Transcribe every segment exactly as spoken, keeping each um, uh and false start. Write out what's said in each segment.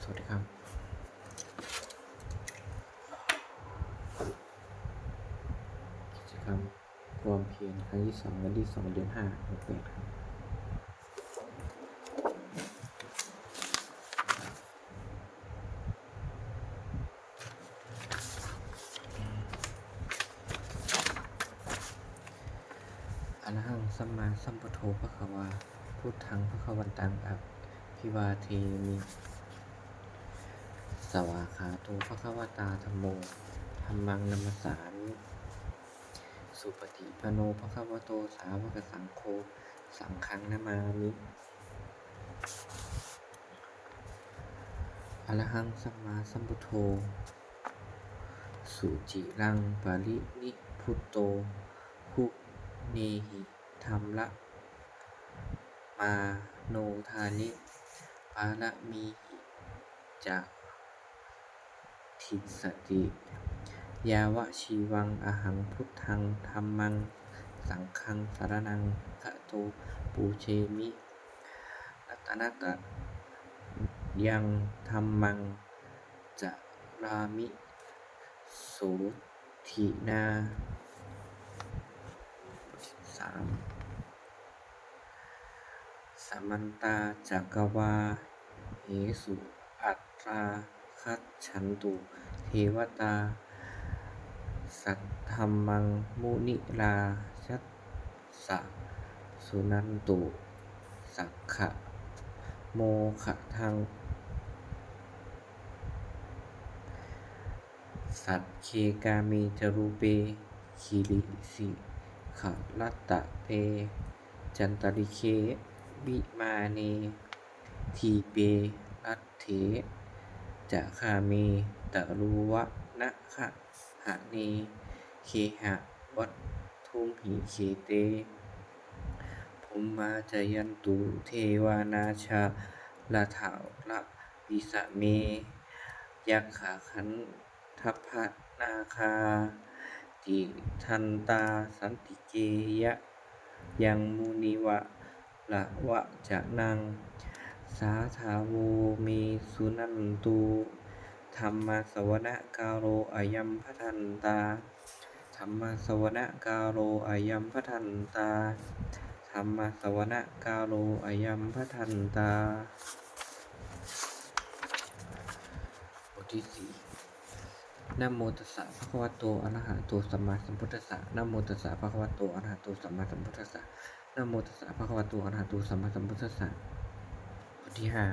สวัสดีครับ กิจกรรมรวมเพียรครั้งที่สอง วันที่สอง เดือนห้า หกแปด ครับ Arahaṃ sammāsambuddho bhagavā, buddhaṃ bhagavantaṃ abhivādemi. Svākkhāto bhagavatā dhammo, dhammaṃ namassāmi. Supaṭipanno bhagavato sāvakasaṅgho, saṅghaṃ namāmi. Arahaṃ sammāsambuddho, suciraṃ parinibbuto, guṇehi dhammappamāṇo, dāni pāramīhi ca dissati. Yāvajīvaṃ ahaṃ buddhaṃ dhammaṃ saṅghaṃ saraṇaṃ gato, pūjemi ratanattayaṃ, dhammaṃ carāmi sotthinā. สาม Samantā cakkavāḷesu atrāgacchantu devatā, saddhammaṃ munirājassa suṇantu saggamokkhadaṃ. Sagge kāme ca rūpe girisikharataṭe cantalikkhe vimāne, dīpe raṭṭhe ca gāme taruvanagahane gehavatthumhi khette, bhummā cāyantu devā jalathalavisame yakkhagandhabbanāgā, tiṭṭhantā santike yaṃ munivaravacanaṃ sādhavo me suṇantu. Dhammassavanakālo ayambhadantā. Dhammassavanakālo ayambhadantā. Dhammassavanakālo ayambhadantā. บทที่สี่ Namo tassa bhagavato arahato sammāsambuddhassa. Namo tassa bhagavato arahato sammāsambuddhassa. Namo tassa bhagavato arahato sammāsambuddhassa. บทที่ห้า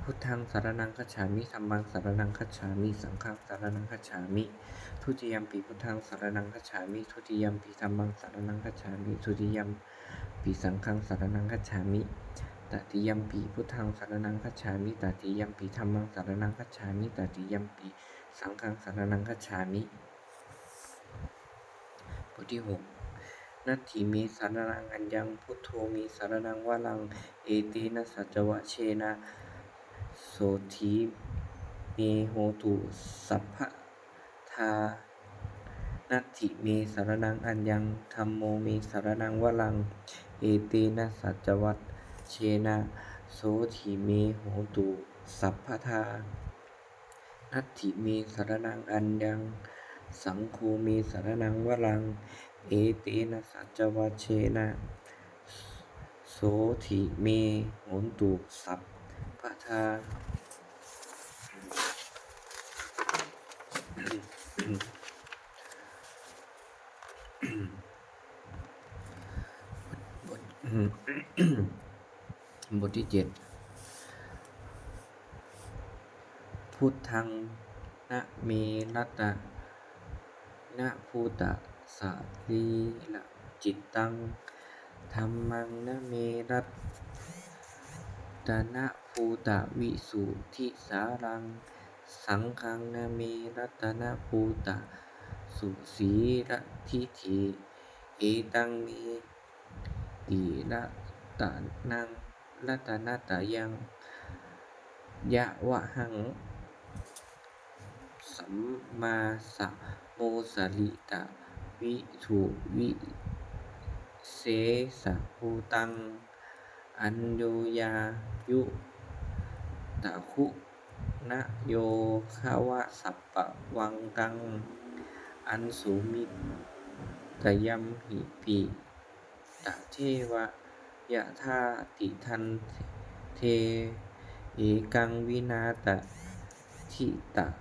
Buddhaṃ saraṇaṃ gacchāmi. Dhammaṃ saraṇaṃ gacchāmi. Saṅghaṃ saraṇaṃ gacchāmi. Dutiyampi buddhaṃ saraṇaṃ gacchāmi. Dutiyampi dhammaṃ saraṇaṃ gacchāmi. Dutiyampi saṅghaṃ saraṇaṃ gacchāmi. Tatiyampi buddhaṃ saraṇaṃ gacchāmi. Tatiyampi dhammaṃ saraṇaṃ gacchāmi. Tatiyampi saṅghaṃ saraṇaṃ gacchāmi. บทที่หก Natthi me saraṇaṃ aññaṃ, buddho me saraṇaṃ varaṃ, etena saccavajjena sotthi me hotu sabbadā. Natthi me saraṇaṃ aññaṃ, dhammo me saraṇaṃ varaṃ, etena saccavajjena sotthi me hotu sabbadā. Natthi me saraṇaṃ aññaṃ, saṅgho me saraṇaṃ varaṃ, etena saccavajjena sotthi me hotu sabbadā. บท บทที่เจ็ด Buddhaṃ name ratanabhūtasarīracittaṃ. Dhammaṃ name ratanabhūtavisuddhisāraṃ. Saṅghaṃ name ratanabhūtasusīladiṭṭhiṃ. Etaṃ me tiratanaṃ ratanattayaṃ yāvaham sammāsambuddho sārīputto vijjāvise sāvakaṃ aññāya yu taku na yo gava sappamaṅgalaṃ, añsuṃ nikkhamayamhi pi tadeva. Yathā tidaṃ te ekaṃ vinā taditarena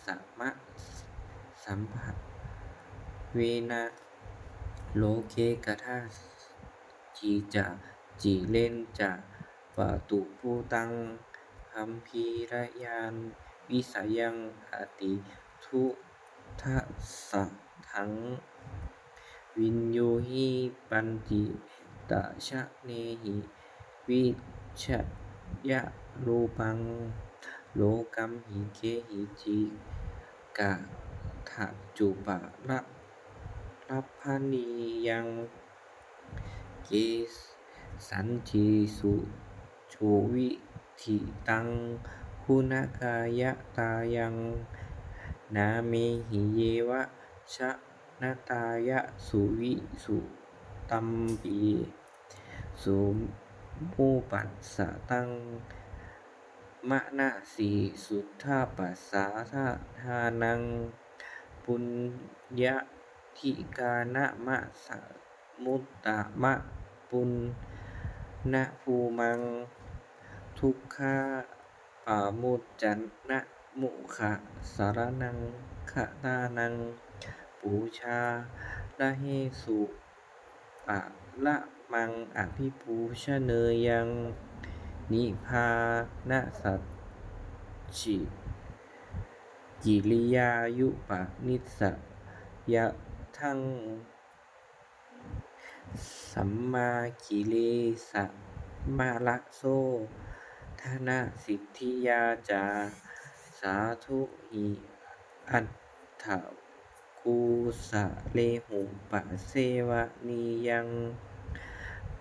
samasabhāvena, loke kadāci ca cireñca patubhūtaṃ, gambhīraṃ vijayaṃ atidukkhasatthaṃ, viññūhi pañcidasanehi vijayarūpaṃ, lokamhi kehici kattayupalamabhāniyaṃ, kesañci suco viditaṃ guṇakāyatā yaṃ, nāmehi yeva janatāya suvisuddhampi, sumupassataṃ manasi suddhapasārānaṃ, puññādhikāramajjhamuttamapuññabhūmaṃ, dukkhapamuccanamukhaṃ saraṇaṃ gatānaṃ, pūjārahesu paramaṃ abhipūjaneyyaṃ, nibbānasacchikiriyānupassāyādaṃ, sammākiriyasamāraso dhanasiddhiyā ca, sādhūhi antaṃ kusalehi pasevāniyaṃ,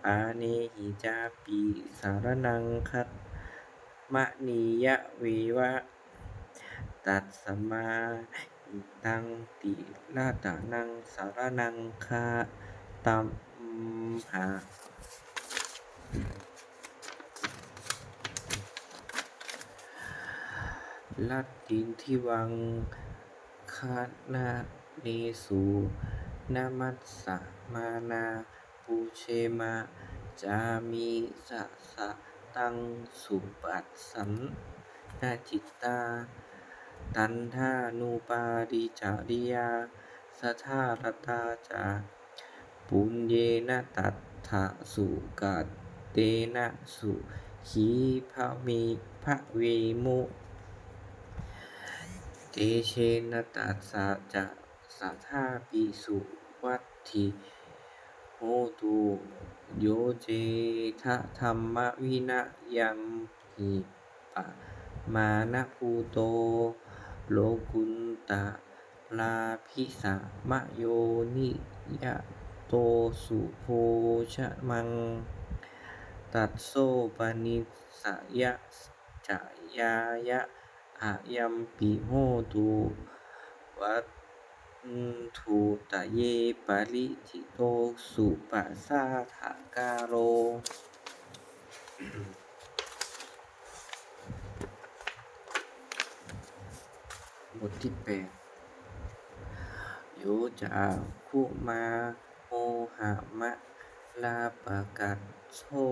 pāṇehi cāpi saraṇaṃ gatamaniyyāmeva, tasmā idaṃ tiratanaṃ saraṇaṃ gatamha. Rattindivaṃ gaṇanesu namassamānā, pūjema cāmi sataṃ suppasannacittā. Taṇhānupādicariyā saddhārattā ca, puññena tattha sukatena sukhī bhave bhavemu. Tejena tassa ca sadā pi suvatthi hotu. Yo ceva dhammaṃ vinayaṃ hi pamāṇabhūto, lokuttaradhigameyya niyato subhojamaṃ, tasopanissayaṃ cāyāya ayampi hotu, vanduttaye paritito suppasadākāro. บทที่แปด Yo cakkhumā mohamalāpakaṭṭho,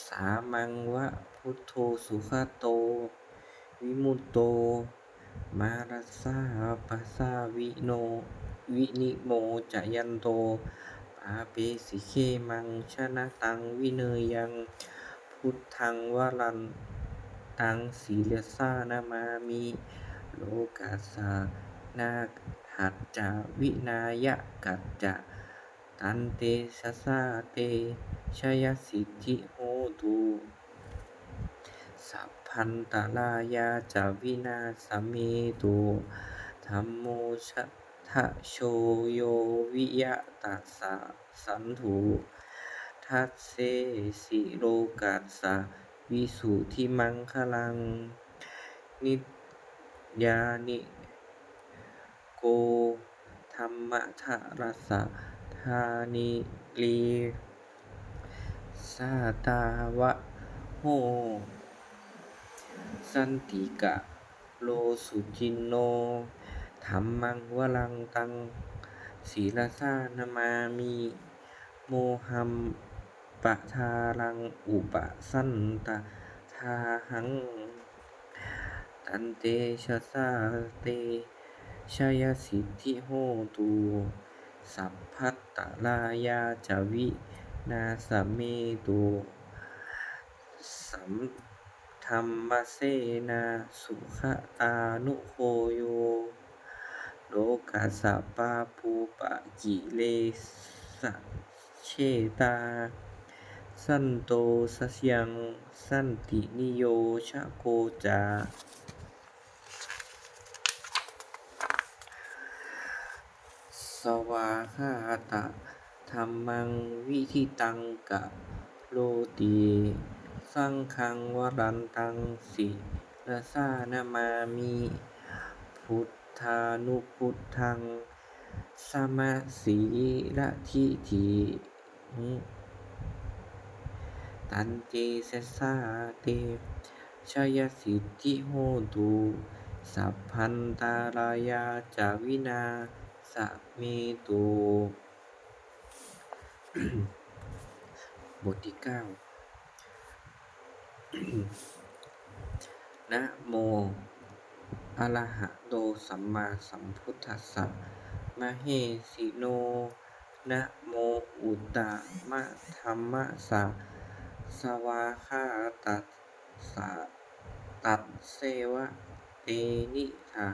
sāmaṃ va buddho sugato vimutto, mārassa pāsā vinimocayanto, pāpesi khemaṃ janataṃ vineyyaṃ. Buddhaṃ varantaṃ sirasā namāmi, lokassa nāthañca vināyakañca, tantejasā te jayasiddhi hotu. Sabbantarāyā ca vināsamentu, dhammo dhajo yo viya tassa satthu, dassesi lokassa visuddhimaggaṃ. Niyyāniko dhammadharassa dāni, re sātāvaho santikaro suciṇṇo, dhammaṃ varantaṃ sirasā namāmi. Mohaṃ padāraṃ upasantadāhaṃ, tantejasā te jayasiddhi hotu, sabbantarāyā ca vināsamentu. Sam- dhammasenā sugatānugo yo, lokassa pāpūpakilesajetā, santo sayaṃ santiniyojako ca. Svākkhātadhammaṃ viditaṃ karoti, saṅghaṃ varantaṃ sirasā namāmi. Buddhānubuddhaṃ samasīladiṭṭhiṃ, tantejasā te jayasiddhi hotu, sabbantarāyā ca vināsamentu. บทที่เก้า Namo arahato sammāsambuddhassa mahesino. Namo uttamadhammassa svākkhātassa tasseva tenidha.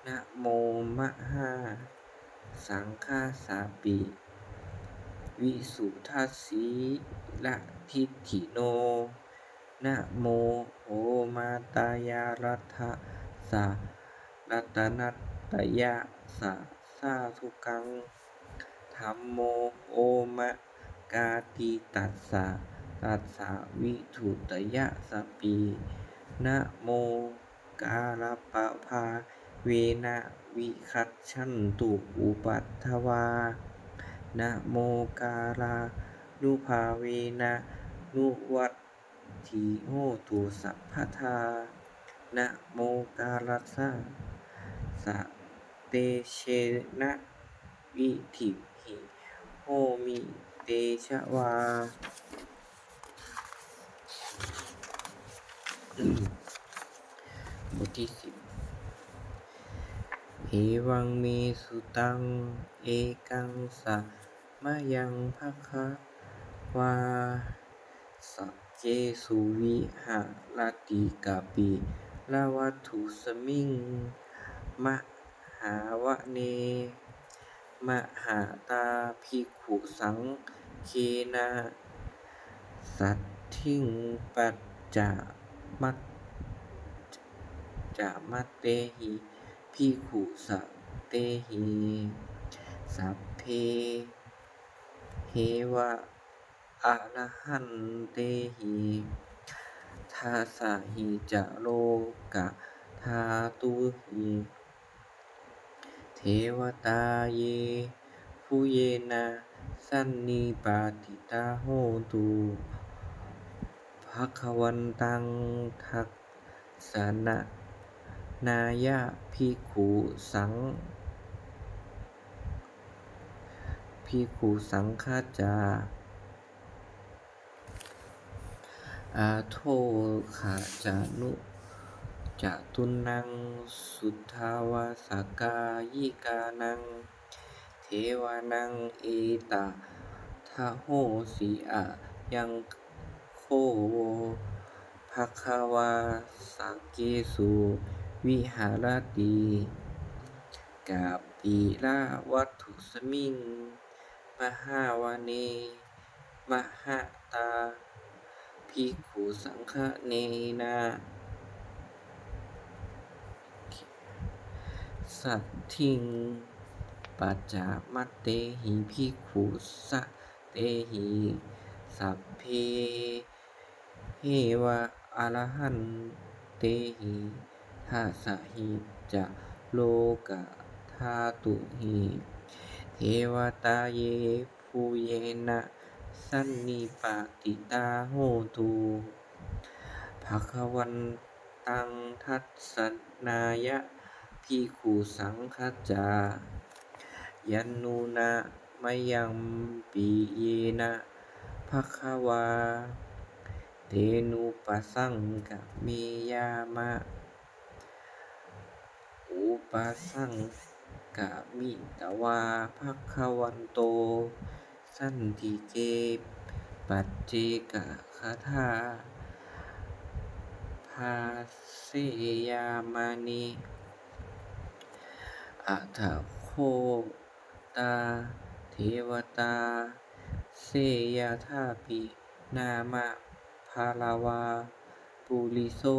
Namo mahāsaṅghassāpi visuddhasīladiṭṭhino. Namo omātyāraddhassa ratanattayassa sādhukaṃ. Dhammo omakātītassa tassa viṭūṭiyassapi. Namokārappabhāvena vigacchantu upaddavā. Namokārānubhāvena nuvat thi hotu sabbadā. Namokārassa tejena vidhimhi homi tejavā. บทที่สิบ Evaṃ me sutaṃ. Ekaṃ samayaṃ bhagavā sakkesu viharati kapilavatthusmiṃ mahāvane mahatā bhikkhusaṅghena saddhiṃ pañcamattehi bhikkhusatehi sabbeheva arahantehi. Dasahi ca lokadhātūhi devatā yebhuyyena sannipatitā hontu bhagavantaṃ dassanāya bhikkhusaṅ bhikkhusaṅghassa. Atho khañca catunnaṃ suddhāvāsakāyikānaṃ devānaṃ etadahosi: Ayaṃ kho bhagavā sakkesu viharati kapilavatthusmiṃ mahāvane mahatā bhikkhusaṅghena saddhiṃ pañcamattehi bhikkhusatehi sabbeheva arahantehi. Dasahi ca lokadhātūhi devatā yebhuyyena sannipatitā hontu taṃ dassanāya bhikkhusaṅghañca, yannūna mayampi yena bhagavā tenupasaṅkameyya ma. Upasaṅkamitvā bhagavato santike paccekagāthā bhāseyyāmāni. Atha kho tā devatā seyyathāpi nāma balavā puriso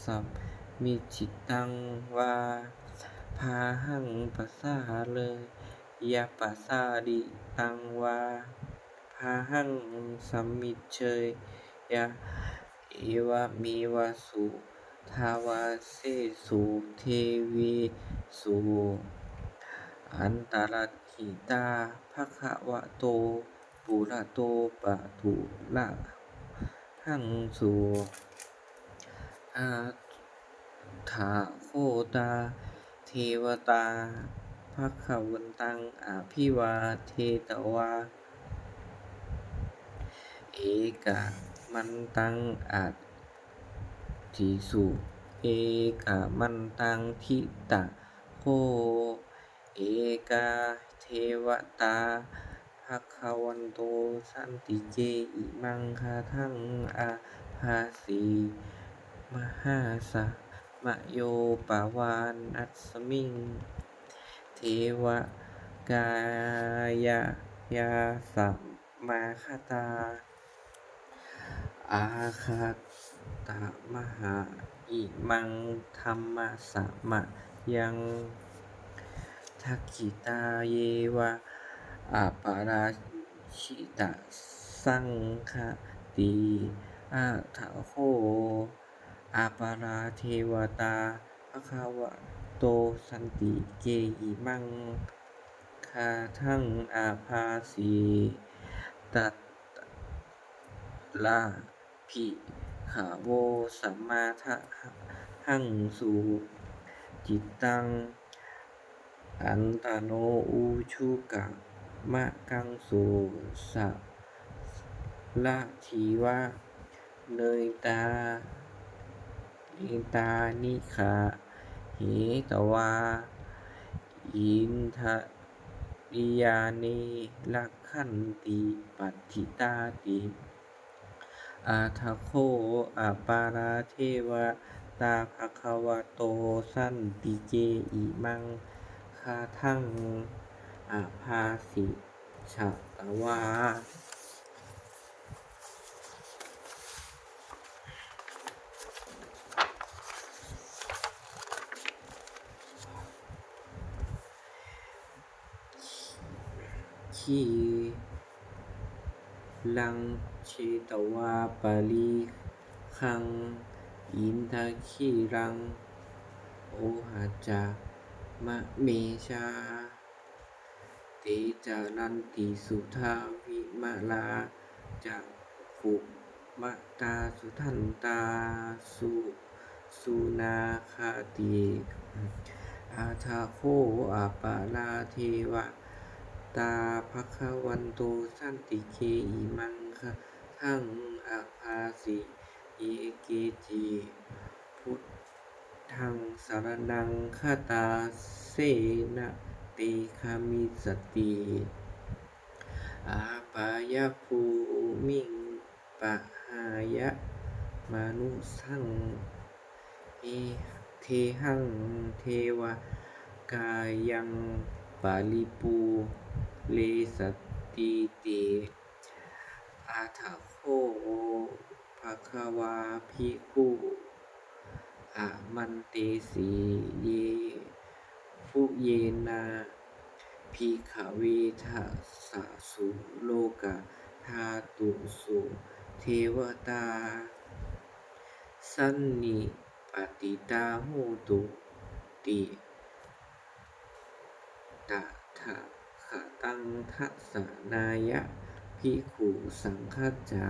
sammiñjitaṃ vā bāhaṃ pasāreyya pasāritaṃ vā bāhaṃ sammiñjeyya evameva suddhāvāsesu devesu antarahitā bhagavato purato pāturahaṃsu. Atha kho tā devatā bhagavantaṃ abhivādetvā ekamantaṃ aṭṭhaṃsu. Ekamantaṃ ṭhitā kho ekā devatā bhagavato santike imaṃ gāthaṃ abhāsi: Mahāsamayo pavanasmiṃ, devakāyā samāgatā, āgatamha imaṃ dhammasamayaṃ, dakkhitāyeva aparājitasaṅghanti. Atha kho aparā devatā bhagavato santike imaṃ gāthaṃ abhāsi: Tatra bhikkhavo samādahaṃsu, cittaṃ attano ujukamakaṃsu, sārathīva netā nettāni gahetvā, indriyāni rakkhanti paṇḍitāti. Atha kho aparā devatā bhagavato santike imaṃ gāthaṃ abhāsi: Chetvā khīlaṃ chetvā palighaṃ, indakhīlaṃ ohacca manejā, te caranti suddhā vimalā, cakkhumatā sudantā su susunāgāti. Atha kho aparā devatā bhagavato santike imaṃ gāthaṃ abhāsi: Ye keci buddhaṃ saraṇaṃ gatāse, na te gamissanti apāyabhūmiṃ, pahāya mānusaṃ dehaṃ, devakāyaṃ paripūressantīti. Atha kho bhagavā bhikkhū āmantesi: Yebhuyyena bhikkhave dasasu lokadhātūsu devatā sannipatitā honti, tathāgataṃ dassanāya bhikkhusaṅghañca.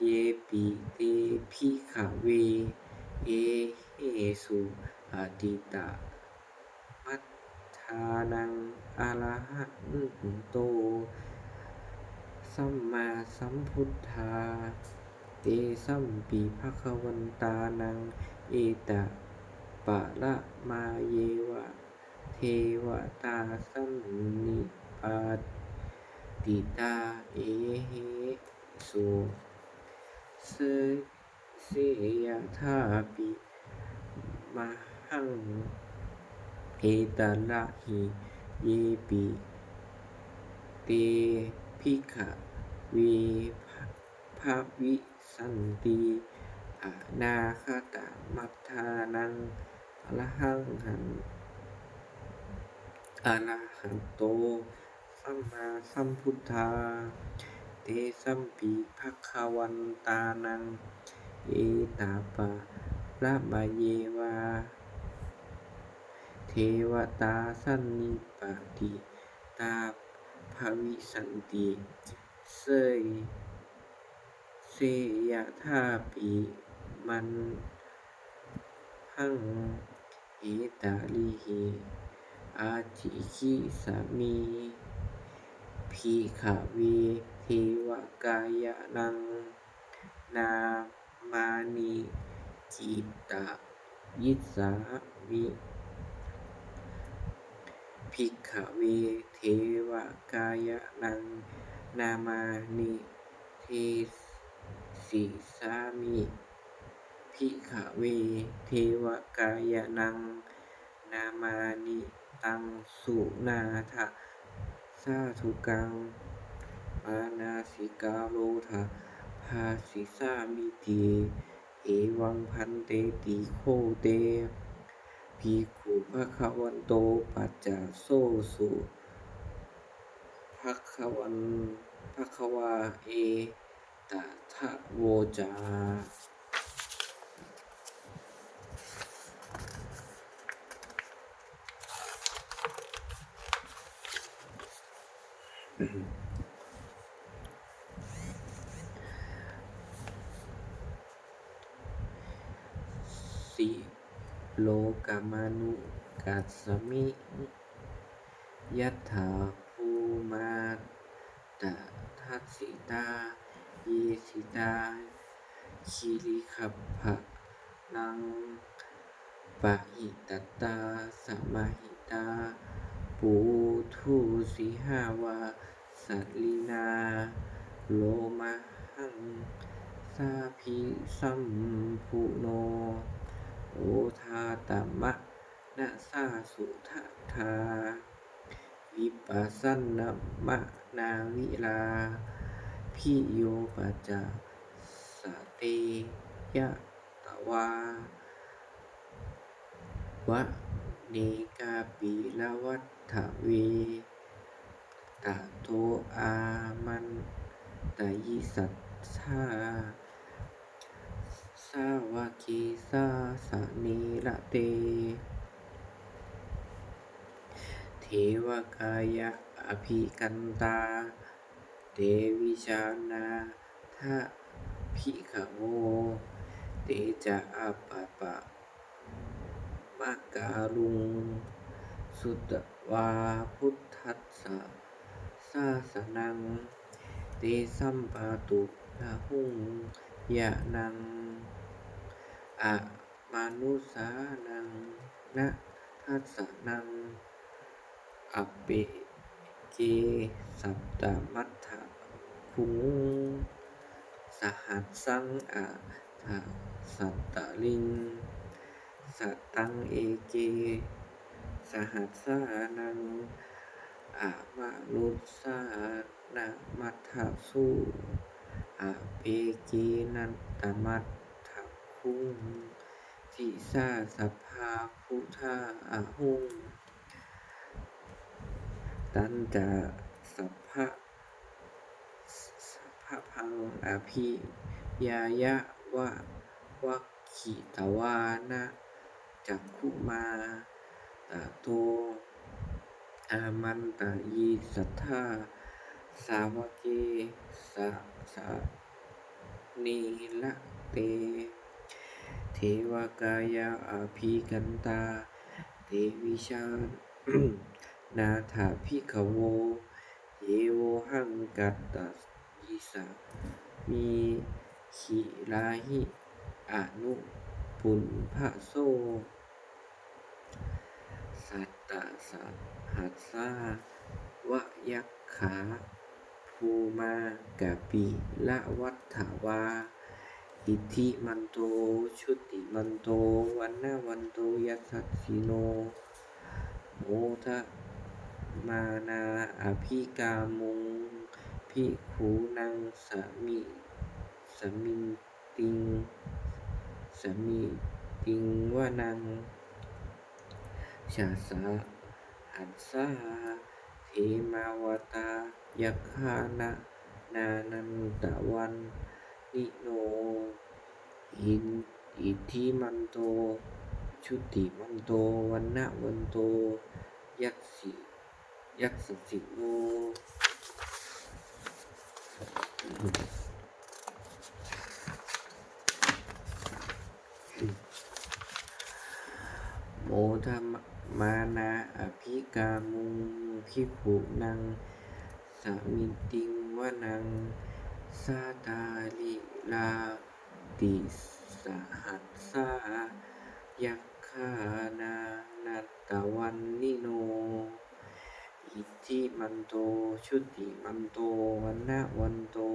Yepi te bhikkhave, ehesu atītamaddhānaṃ arahanto sammāsambuddhā, tesampi bhagavantānaṃ etaparamāyeva devatā sannipatitā ehesu, seyyathāpi mahāetarahi yepi te bhikkhave bhavissanti anāgatamaddhānaṃ arahanto sammāsambuddhā, tesampi bhagavantānaṃ etaparamāyeva devatā sannipatitā bhavissanti, seyyathāpi mahāetarahi. Ācikkhissāmi bhikkhave devakāyānaṃ nāmāni, kittayissāmi bhikkhave devakāyānaṃ nāmāni, desissāmi bhikkhave devakāyānaṃ nāmāni, taṃ suṇātha sādhukaṃ manasikarotha bhāsissāmīti. Evaṃ bhanteti kho te bhikkhū bhagavato paccassosuṃ. Bhagavan- Bhagavā etadavoca. Silokamanukassāmi, yattha bhummā tadassitā, ye sitā girigabbharaṃ, pahitattā samāhitā, puthū sīhāva sallīnā, lomahaṃsābhisambhuno, odātamanasā sudaṭṭhā, vippasannamanāvilā, bhiyyo pañcasate ñatvā, vane kāpilavatthave, tato āmantayi satthā, sāvake sāsane rate. Devakāyā abhikkantā, te vijānātha bhikkhavo, te ca ātappamakaruṃ, sutvā buddhassa sāsanaṃ, tesampāturahuṃ ñaṇaṃ, amanussānaṃ dassanaṃ, appeke satamaddakkhuṃ, sahassaṃ atha sattariṃ, sataṃ eke sahassānaṃ, amanussānamaddasuṃ, appekenantamaddakkhuṃ, disā sabbā phuṭā ahuṃ. Tañca sabba- sabbaṃ abhiññāya, vavakkhitvāna cakkhumā, tato āmantayi satthā, sāvake sāsane rate. devakāyā abhikkantā, te vijānātha bhikkhavo, ye vohaṃ katvāna sāsanaṃ, girāhi anupubbaso. Sattasahassā va yakkhā, bhummā kāpilavatthavā, iddhimanto jutimanto, vaṇṇavanto yasassino, modamānā abhikkāmuṃ, bhikkhūnaṃ sami- samitiṃ, samitiṃ vanaṃ. Chasahassā hemavatā, yakkhā nānattavaṇṇino, in- iddhimanto jutimanto, vaṇṇavanto yasassi- yasassino. Modamānā abhikkāmuṃ, bhikkhūnaṃ samitiṃ vanaṃ. Satarīrā tisahassā, yakkhā nānattavaṇṇino, iddhimanto jutimanto, vaṇṇavanto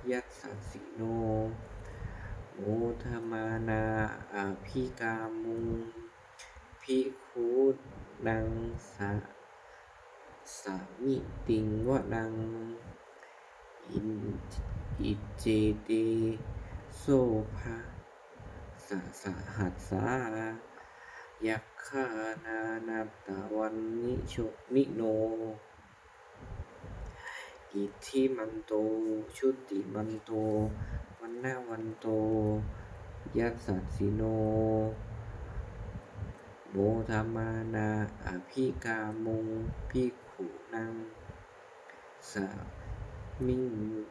yasassino, modamānā abhikkāmuṃ, bhikkhūnaṃ sa- samitiṃ vanaṃ. In- iccete soḷasasahassā, yakkhā nānattavaṇṇino, iddhimanto jutimanto, vaṇṇavanto yasassino, modamānā abhikkāmuṃ, bhikkhūnaṃ samiṃ-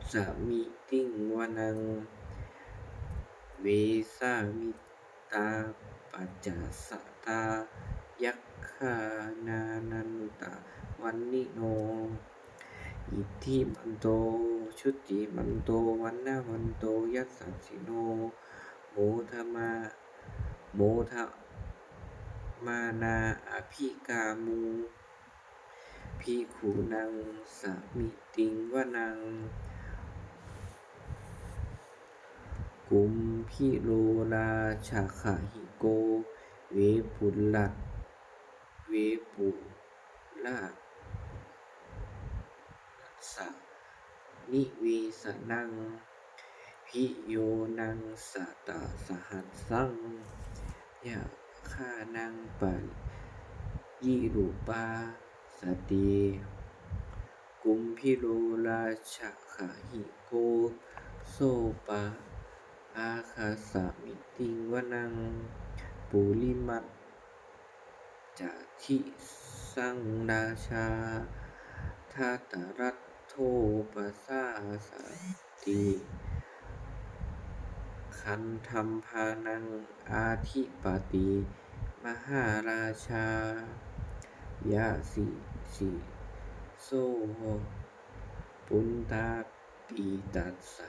samitiṃ vanaṃ. Vessāmittā pañcasatā, yakkhā nānattavaṇṇino, iddhimanto jutimanto, vaṇṇavanto yasassino, modamā- modamānā abhikkāmuṃ, bhikkhūnaṃ samitiṃ vanaṃ. Kumbhīro rājagahiko, vepullassa- vepullassa nivesanaṃ, bhiyyo naṃ satasahassaṃ, yakkhānaṃ payirupāsati. Kumbhīro rājagahiko, sopāga samitiṃ vanaṃ. Purimañca disaṃ rājā, dhataraṭṭho pasāsati. Gandhabbānaṃ ādhipati mahārājā, yasassi so. Puttāpi tassa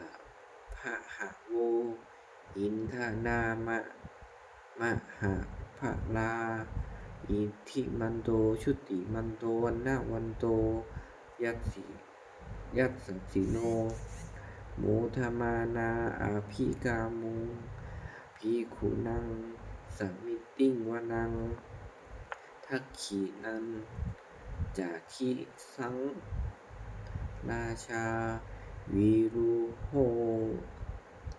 bahavo, indanāmā mahabbalā, iddhimanto jutimanto, vaṇṇavanto yasassi- yasassino, modamānā abhikkāmuṃ, bhikkhūnaṃ samitiṃ vanaṃ. Dakkhiṇañca disaṃ rājā, virūḷho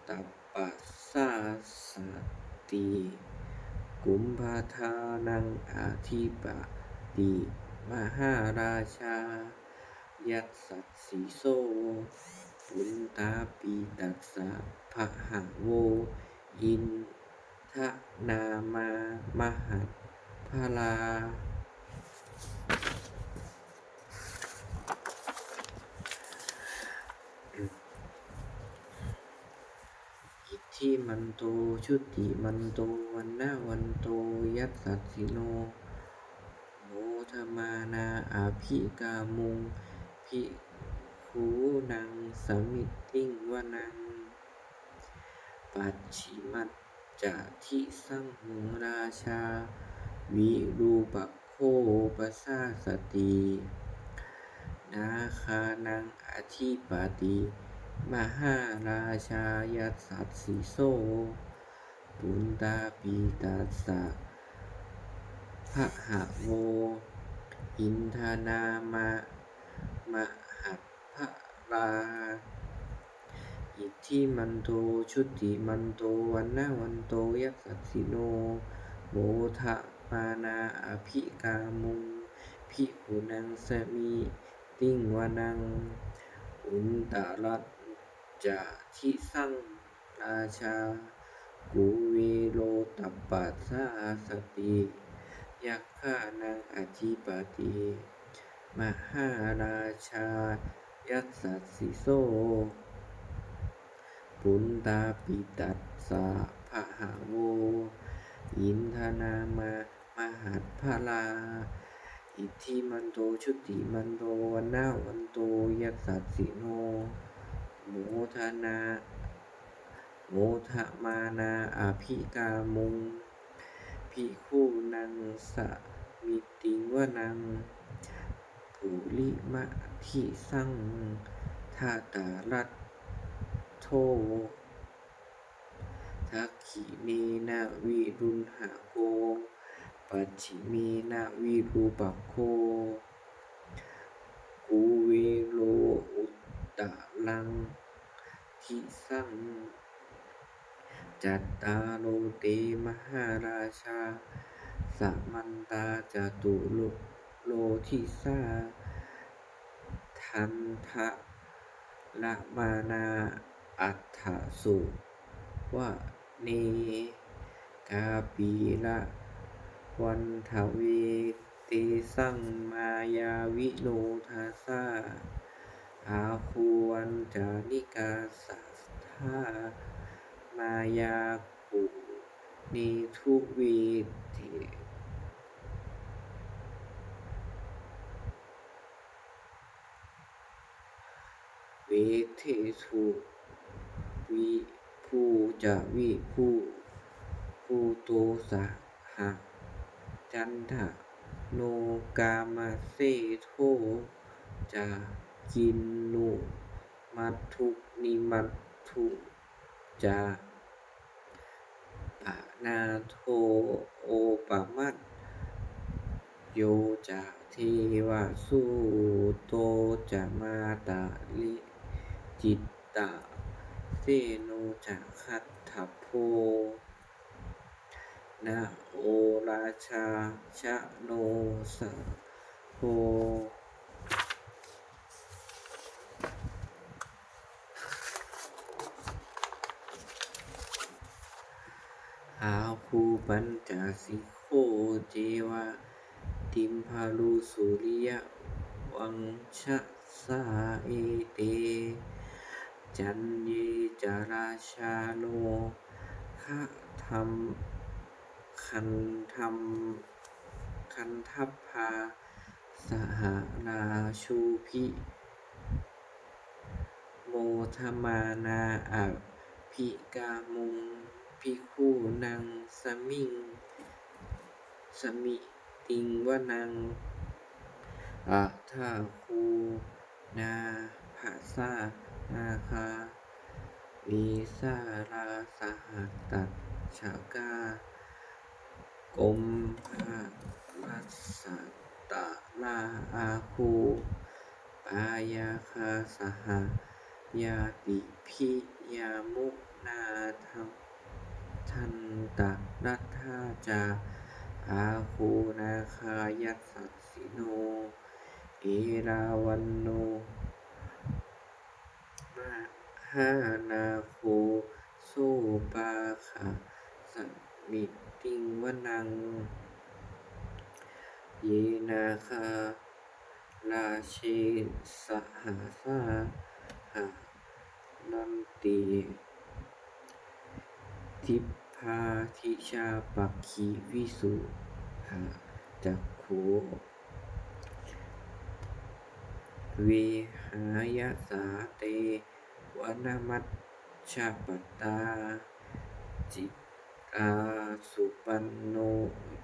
tappasāsati. Kumbhaṇḍānaṃ ādhipati mahārājā, yasassi so. Puttāpi tassa bahavo, indanāmā mahabbalā. อิ iddhimanto jutimanto vaṇṇavanto yasassino modamānā abhikkāmuṃ bhikkhūnaṃ samitiṃ vanaṃ. Pacchimañca disaṃ rājā virūpakkho pasāsati, nāgānaṃ ādhipati mahārājā yasassi so. Puttāpi tassa bahavo indanāmā mahabbalā, iddhimanto jutimanto vaṇṇavanto yasassino modamānā abhikkāmuṃ bhikkhūnaṃ samitiṃ vanaṃ. Uttarañca disaṃ rājā kuvero tappasāsati, yakkhānaṃ ādhipati mahārājā yasassi so. Puttāpi tassa bahavo indanāmā mahabbalā, iddhimanto jutimanto vaṇṇavanto yasassino modamānā modamānā abhikkāmuṃ bhikkhūnaṃ samitiṃ vanaṃ. Purimadisaṃ dhataraṭṭho dakkhiṇena virūḷhako pacchimena virūpakkho kuvero uttaraṃ disaṃ. Cattāro te mahārājā samantā caturo disā daddallamānā aṭṭhaṃsu vane kāpilavatthave. Tesaṃ māyāvino dāsā āgū vañcanikā saṭhā māyā kuṭeṇḍu vede veṭesu. Viṭū ca viṭuṭo saha candano kāmaseṭṭho ca kinnughaṇḍu nighaṇḍu ca panādo opamañño ca devasūto ca mātali cittaseno ca gandhabbo naḷo rājā janosabho. Āgū pañcasikho ceva timbarū suriyavaṃsajā, ete caññe ca rājāno gandham gandham gandhabbā saha rājubhi modamānā abhikkāmuṃ bhikkhūnaṃ samiṃ samitiṃ vanaṃ. Athāgū nābhasā nāgā vesālā sahatacchakā kumbhīrasatarā āgū pāyāgā saha ñātibhi. Yāmunā dhataraṭṭhā ca āgū nāgā yasassino erāvaṇo mahānāgo sopāga samitiṃ vanaṃ. Ye nāgarāje sahasā haranti dibbā dijā pakkhi visuddhacakkhū vehāyasā te vanamajjhapattā citrā supaṇṇo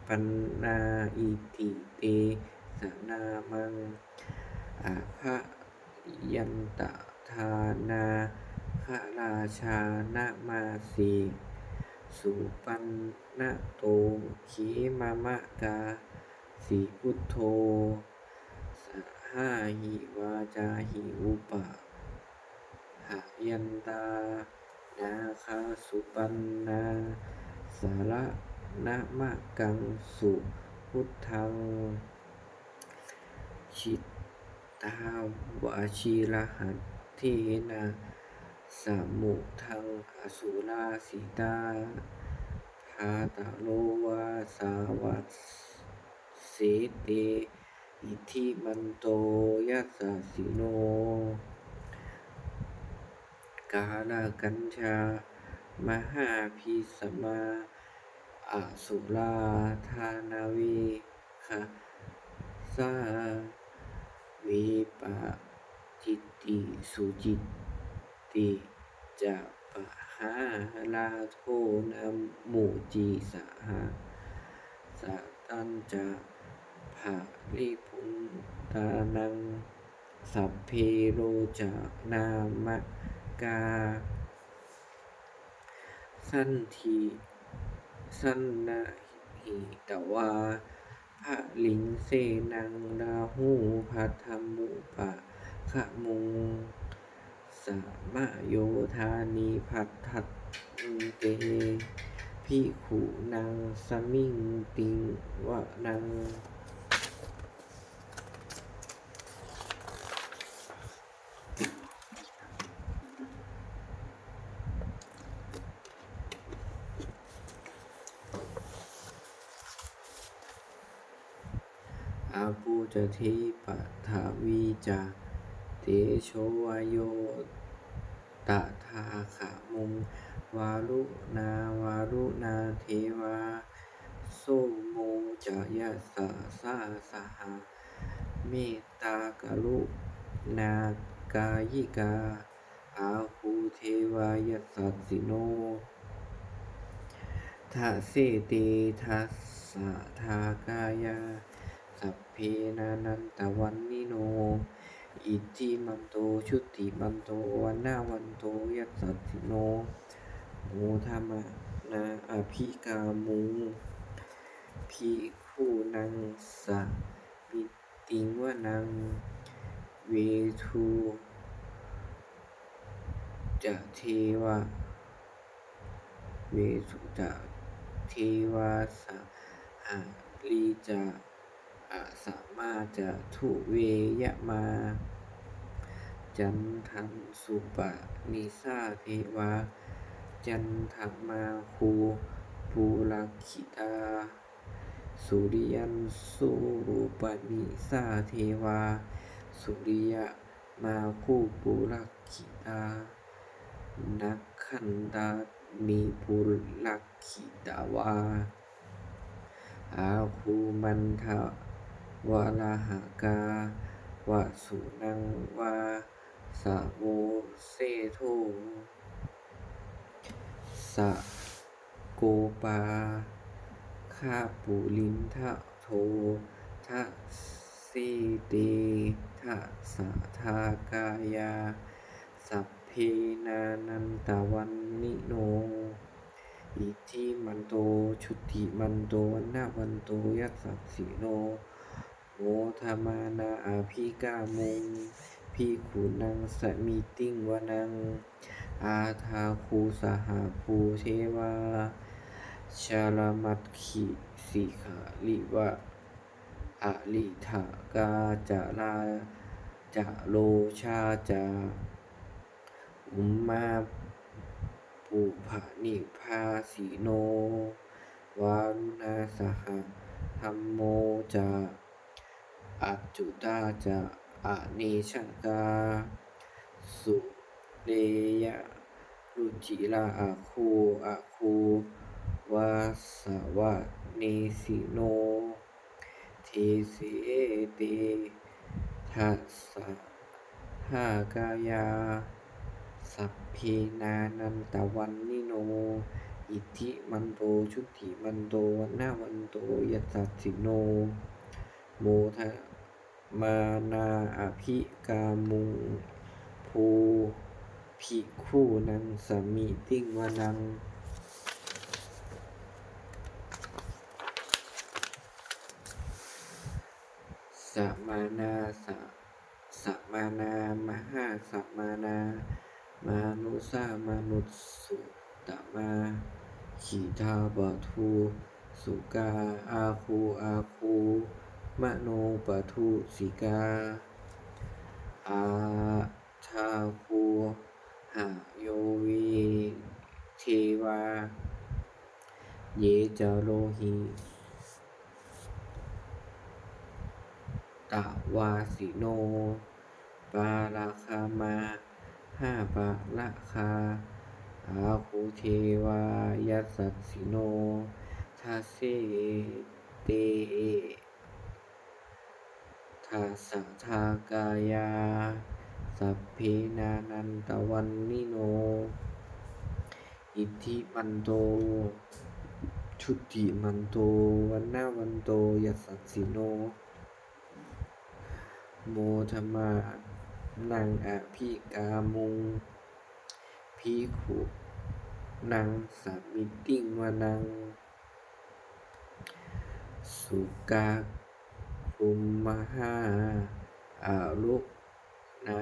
paṇṇā iti tesa nāmaṃ. Abhayantadā nāgarājānamāse supaṇṇato khemamakāsi buddho sahahi vācāhi upavhayantā nāgā supaṇṇā saraṇamakaṃsu buddhaṃ. Jitā vajirahatthena samuddaṃ asurā sitā, bhātaro vāsavassete iddhimanto yasassino. Kālakañjā mahābhismā asurā dānaveghasā, vepacitti sucitti ca pahārādo namucī saha. Satañca baliputtānaṃ sabbe rocanāmakā, sannayhitvā baliṃ senaṃ rāhubhaddamupāgamuṃ, samayodāni bhaddante bhikkhūnaṃ samitiṃ vanaṃ. Āpo ca paṭhavī ca tejo vāyo tadāgamuṃ, varuṇā vāruṇā devā somo ca yasasā saha, mettākaruṇākāyikā āgū devā yasassino. Dasete dasadhā kāyā sabbe nānattavaṇṇino, iddhimanto jutimanto vaṇṇavanto yasassino, modamānā abhikkāmuṃ bhikkhūnaṃ samitiṃ vanaṃ. Veṇḍū ca devā, veṇḍū ca devā sahalī ca asamā ca duve yamā, candassūpanisā devā candamāgū purakkhitā, suriyassūpanisā devā suriyamāgū purakkhitā, nakkhattāni purakkhitvā āgū mandavalāhakā, vasūnaṃ vāsavo seṭṭho sakkopāga purindado. Dasete dasadhā kāyā sabbe nānattavaṇṇino, iddhimanto jutimanto vaṇṇavanto yasassino, modamānā abhikkāmuṃ bhikkhūnaṃ samitiṃ vanaṃ. Athāgū sahabhū devā jalamaggisikhāriva, ariṭṭhakā ca rojā ca ummāpupphanibhāsino, varuṇā sahadhammo ca accutā ca anejakā, sūleyya Rucirā āguṃ āguṃ vāsavanesino. Desete dasadhā kāyā sabbe nānattavaṇṇino. Iddhimanto jutimanto vaṇṇavanto yasassino. Modamānā abhikkāmuṃ bho bhikkhūnaṃ samitiṃ vanaṃ. Samānā sa- samānā mahāsamānā mānusā mānusuttamā. Khiḍḍāpadū sukā āguṃ āguṃ manopadūsikā. Athāguṃ hayo ye devā ye ca lohitavāsino. Pāragā mahāpāragā āguṃ devā yasassino. Dasete dasadhā kāyā sabbe nānattavaṇṇino. Iddhimanto jutimanto vaṇṇavanto yasassino. Modamānā abhikkāmuṃ bhikkhūnaṃ samitiṃ vanaṃ. Sukkā guṃ mahā aruṇā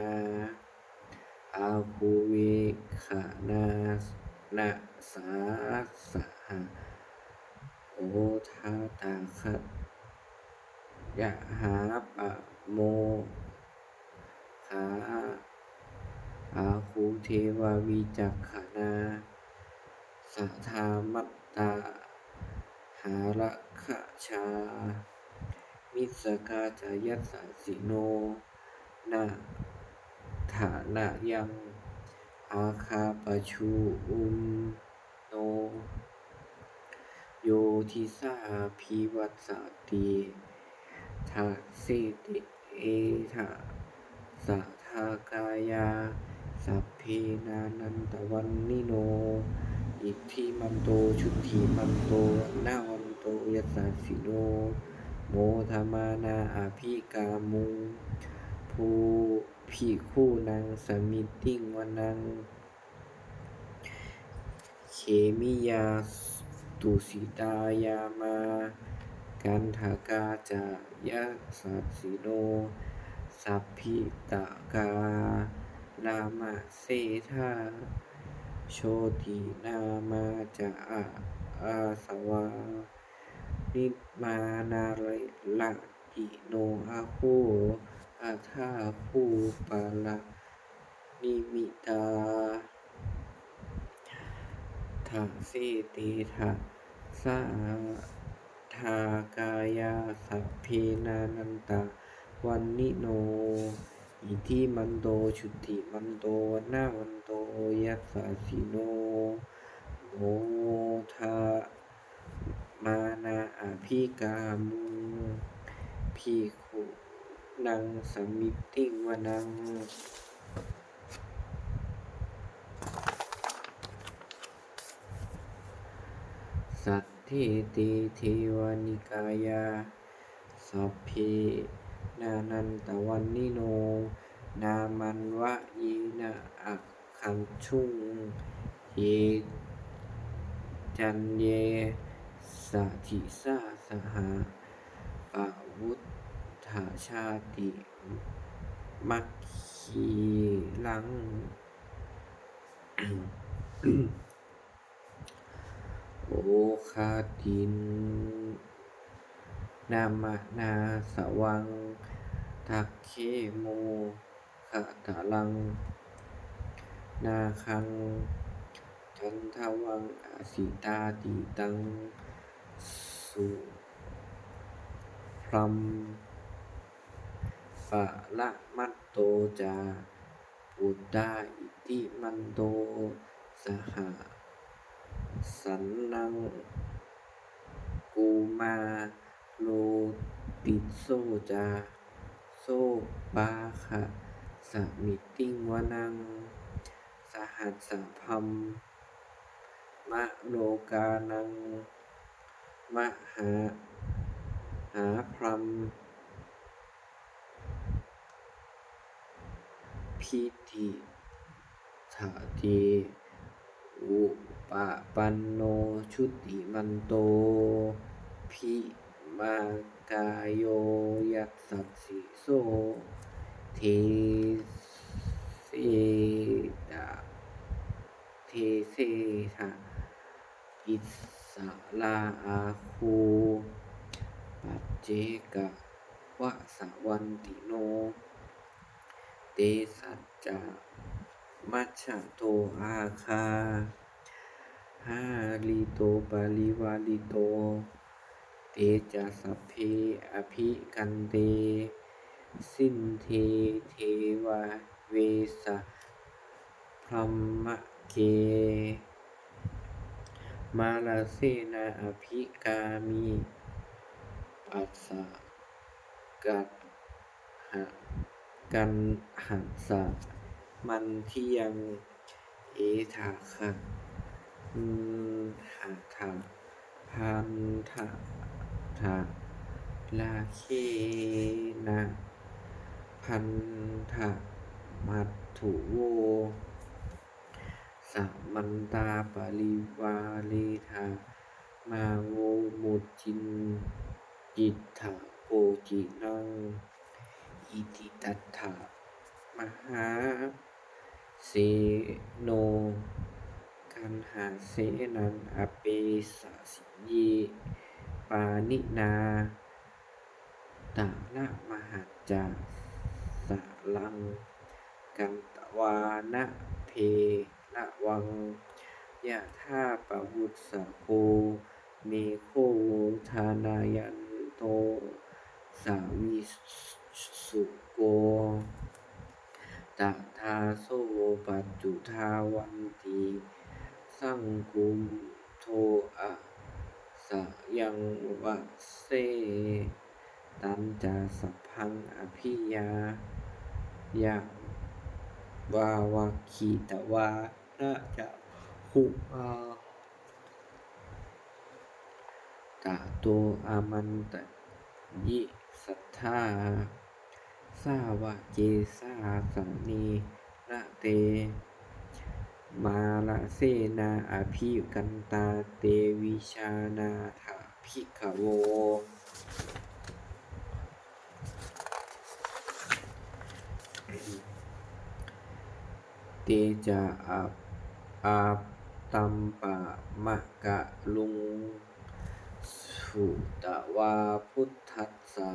āguṃ veghanasā saha. Odātagayhā pāmokkhā āguṃ devā vicakkhaṇā. Sadāmattā hāragajā missakā ca yasassino. Naḷhānayaṃ āga pajjunno yo disā abhivassati. Dasete dasadhā kāyā sabbe nānattavaṇṇino. Iddhimanto jutimanto vaṇṇavanto yasassino. Modamānā abhikkāmuṃ bho bhikkhūnaṃ samitiṃ vanaṃ. Khemiyā tusitā yāmā kaṭṭhakā ca yasassino. Sabbe daddallamānā seṭṭho jotināmā ca āsavā. Nimmānaratino āguṃ athāguṃ para- -ṇīmitā. Dasete dasadhā kāyā sabbe nānattavaṇṇino. Iddhimanto jutimanto vaṇṇavanto yasassino. Moda- -mānā abhikkāmuṃ bhikkhūnaṃ samitiṃ vanaṃ. Saṭṭhete devanikāyā sabbe nānattavaṇṇino. Nāmanvayena āgañchuṃ ye caññe sadisā saha. Pavutthajātimakkhilaṃ oghatiṇṇamanāsavaṃ. Dakkhemoghataraṃ nāgaṃ candaṃva asitātitaṃ. Sūlaṃ paramatto ca puttā iddhimanto. sahassaṇṇaṃ, kumāro tisso ca, sopāga samitiṃ vanaṃ. Sahassabrahmalokānaṃ, mahābrahmābhitiṭṭhati, upapanno jutimanto, bhimmākayo yasassi so. Desetha, desetha issarā āguṃ, paccekavasavattino. Tesañca majjhato āga, hārito parivārito. Te ca sabbe abhikkante, sinde deve vesabrahmake. Mārasenā abhikkāmi, passa kaṇhassa mandiyaṃ. Etha gaṇhatha bandhatha, rāgena bandhamatthu vo. Samantā parivāretha, mā vo muñcittha koci naṃ. Iti tattha mahāseno, kaṇhasenaṃ apesayi, pāṇinā talamāhacca, saraṃ katvāna bheravaṃ. Yathā pāvussako megho, thanayanto savijjuko, tadā so paccudāvatti, saṅkuddho asayaṃvase. Tañca sabbaṃ abhiññāya, vavakkhitvāna cakkhumā, tato āmantayi satthā, sāvake sāsane rate. Mārasenā abhikkantā, te vijānātha bhikkhavo. Te ca ātappamakaruṃ, sutvā buddhassa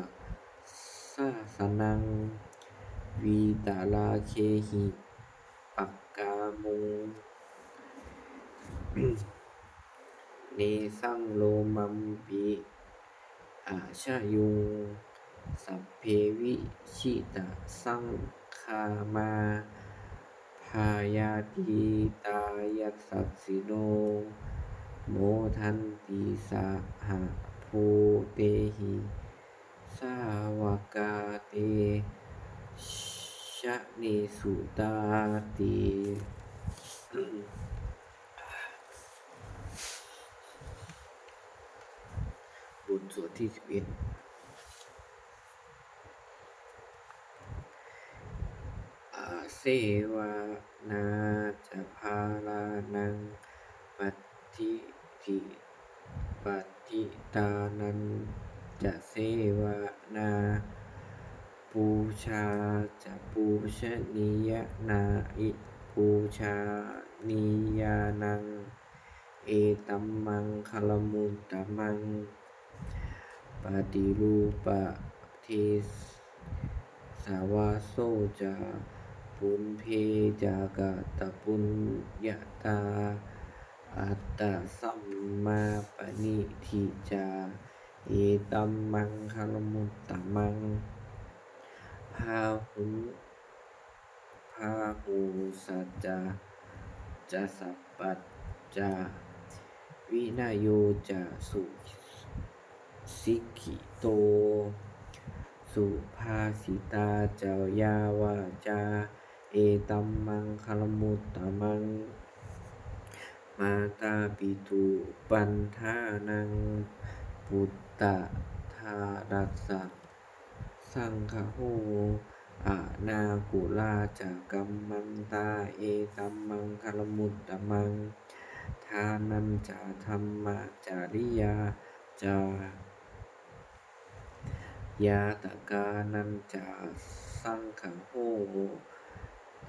sāsanaṃ, vītarāgehi pakkāmuṃ, nesaṃ lomampi iñjayuṃ. Sabbe vijitasaṅgāmā, bhayātītā yasassino, modanti saha bhūtehi, sāvakā te janesutāti. บทสวดที่สิบเอ็ด Asevanā ca bālānaṃ, paṭi- paṭitānañca sevanā, pūjā ca pūjanīyāna- pūjanīyānaṃ, etammaṅgalamuttamaṃ. Paṭirūpadesavāso ca, pubbe ca katapuññatā, attasammāpaṇidhi ca, etammaṅgalamuttamaṃ. Bāhu- bāhusaccañca sab- pañca vinayo ca susikkhito subhāsitā ca yā vācā etammaṅgalamuttamaṃ. Mātāpituupaṭṭhānaṃ puttadārassa saṅgaho anākulā ca kammantā etammaṅgalamuttamaṃ. Dānañca dhammacariyā ca ñātakānañca saṅgaho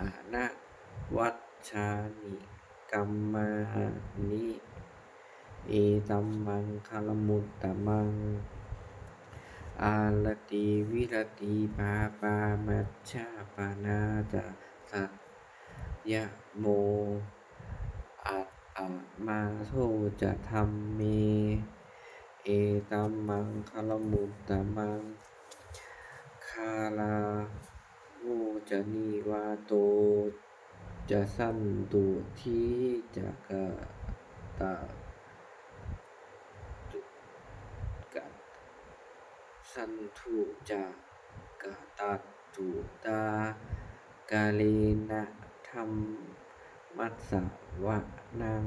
anavajjāni kammāni etammaṅgalamuttamaṃ. Āratī viratī pāpā majjapānā ca saññamo appamādo ca dhamme etammaṅgalamuttamaṃ. Gāravo ca nivāto ca santuṭṭhī ca kata kataññutā ca kataññutā kālena dhammassavanaṃ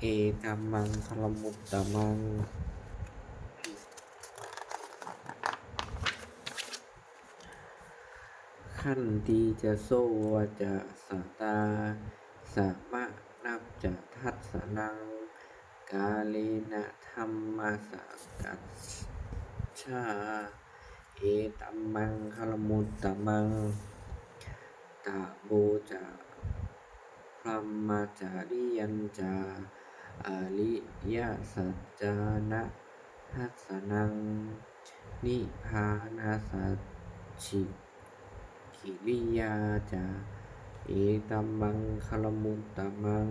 etammaṅgalamuttamaṃ. Khantī ca sovacassatā samaṇassa dassanaṃ kālena dhammasākacchā etammaṅgalamuttamaṃ. Tapo ca brahmacariyañca ariyasaccāna dassanaṃ nibbānasacchikiriyā ca etammaṅgalamuttamaṃ.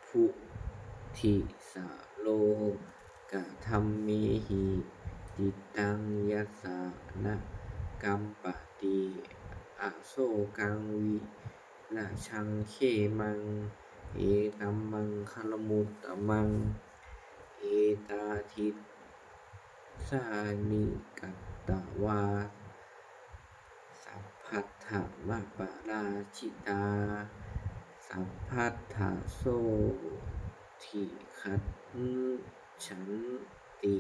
Vibhuti sarokadhammehi cittaṃ yassa na kampati asokaṃ virajaṃ khemaṃ etammaṅgalamuttamaṃ. Etādisāni katvā sabbatthamaparājitā sabbattha sotthiṃ gacchanti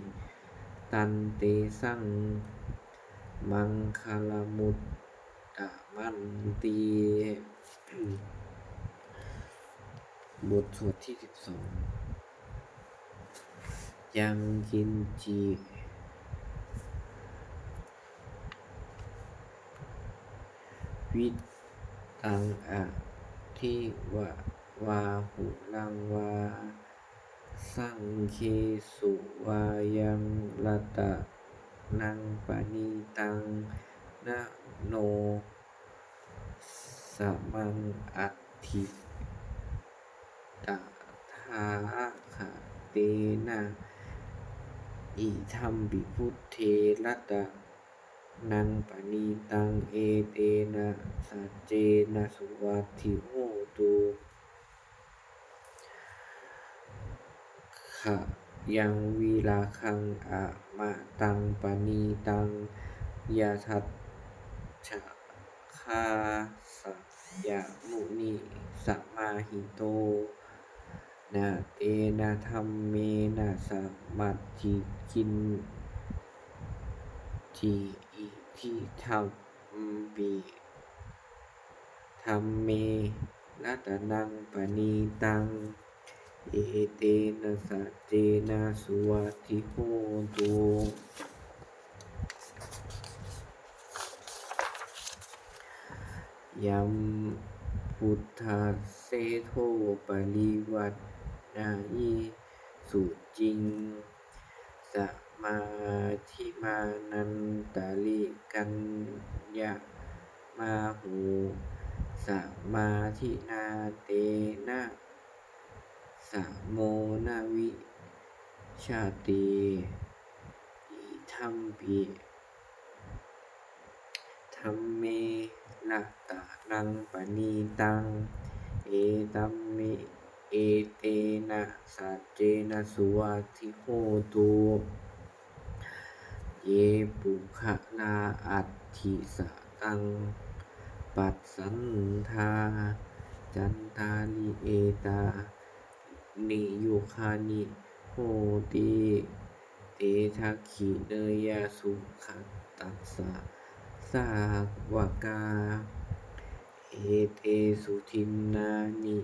tantesaṃ maṅgalamuttamanti. บทสวดที่สิบสอง Yaṅkiñci vittaṃ idha vā huraṃ vā saṅghesu vā yaṃ ratanaṃ paṇītaṃ na no samaṃ atthi tathāgatena idampi buddhe ratanaṃ paṇītaṃ etena saccena suvatthi hotu. Khayaṃ virāgaṃ amataṃ paṇītaṃ yadajjhagā sakyamunī samāhito na tena dhammena samatthi kiñci idampi dhamme ratanaṃ paṇītaṃ etena saccena suvatthi hotu. Yambuddhaseṭṭho parivaṇṇayī suciṃ samādhimānantarikaññamāhu samādhinā tena samo na vijjati idampi dhamme ratanaṃ paṇītaṃ, etam me, etena saccena suvatthi hotu. Ye puggalā atthi sataṃ passaddhā, cattāri etāni yugāni honti, te dakkhiṇeyyā sugatassa sāvakā, etesu dinnāni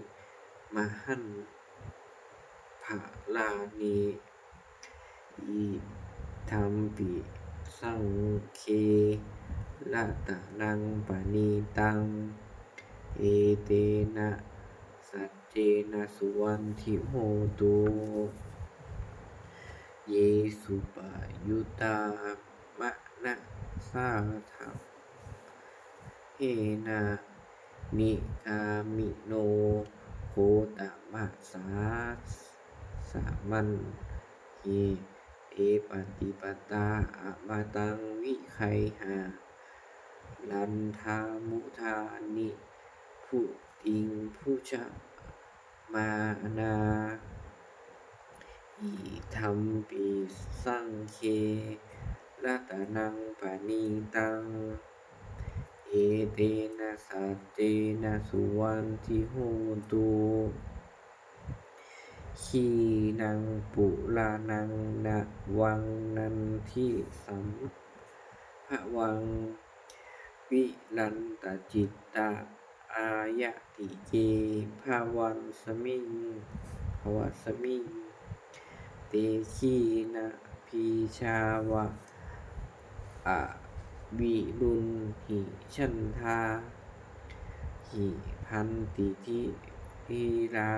mahapphalāni, idampi saṅghe ratanaṃ paṇītaṃ, etena saccena suvatthi hotu. Ye suppayuttā manasā daḷhena, nikkāmino gotamasāsanamhi, te pattipattā amataṃ vigayha, laddhā mudhā nibbutiṃ bhuñjamānā, idampi saṅghe ratanaṃ paṇītaṃ, etena saccena suvatthi hotu. Khīṇaṃ purāṇaṃ navaṃ natthi sambhavaṃ, virattacittāyatike bhavasmiṃ, bhavasmiṃ, te khīṇabījā avirūḷhichandā, khippanti dhīrā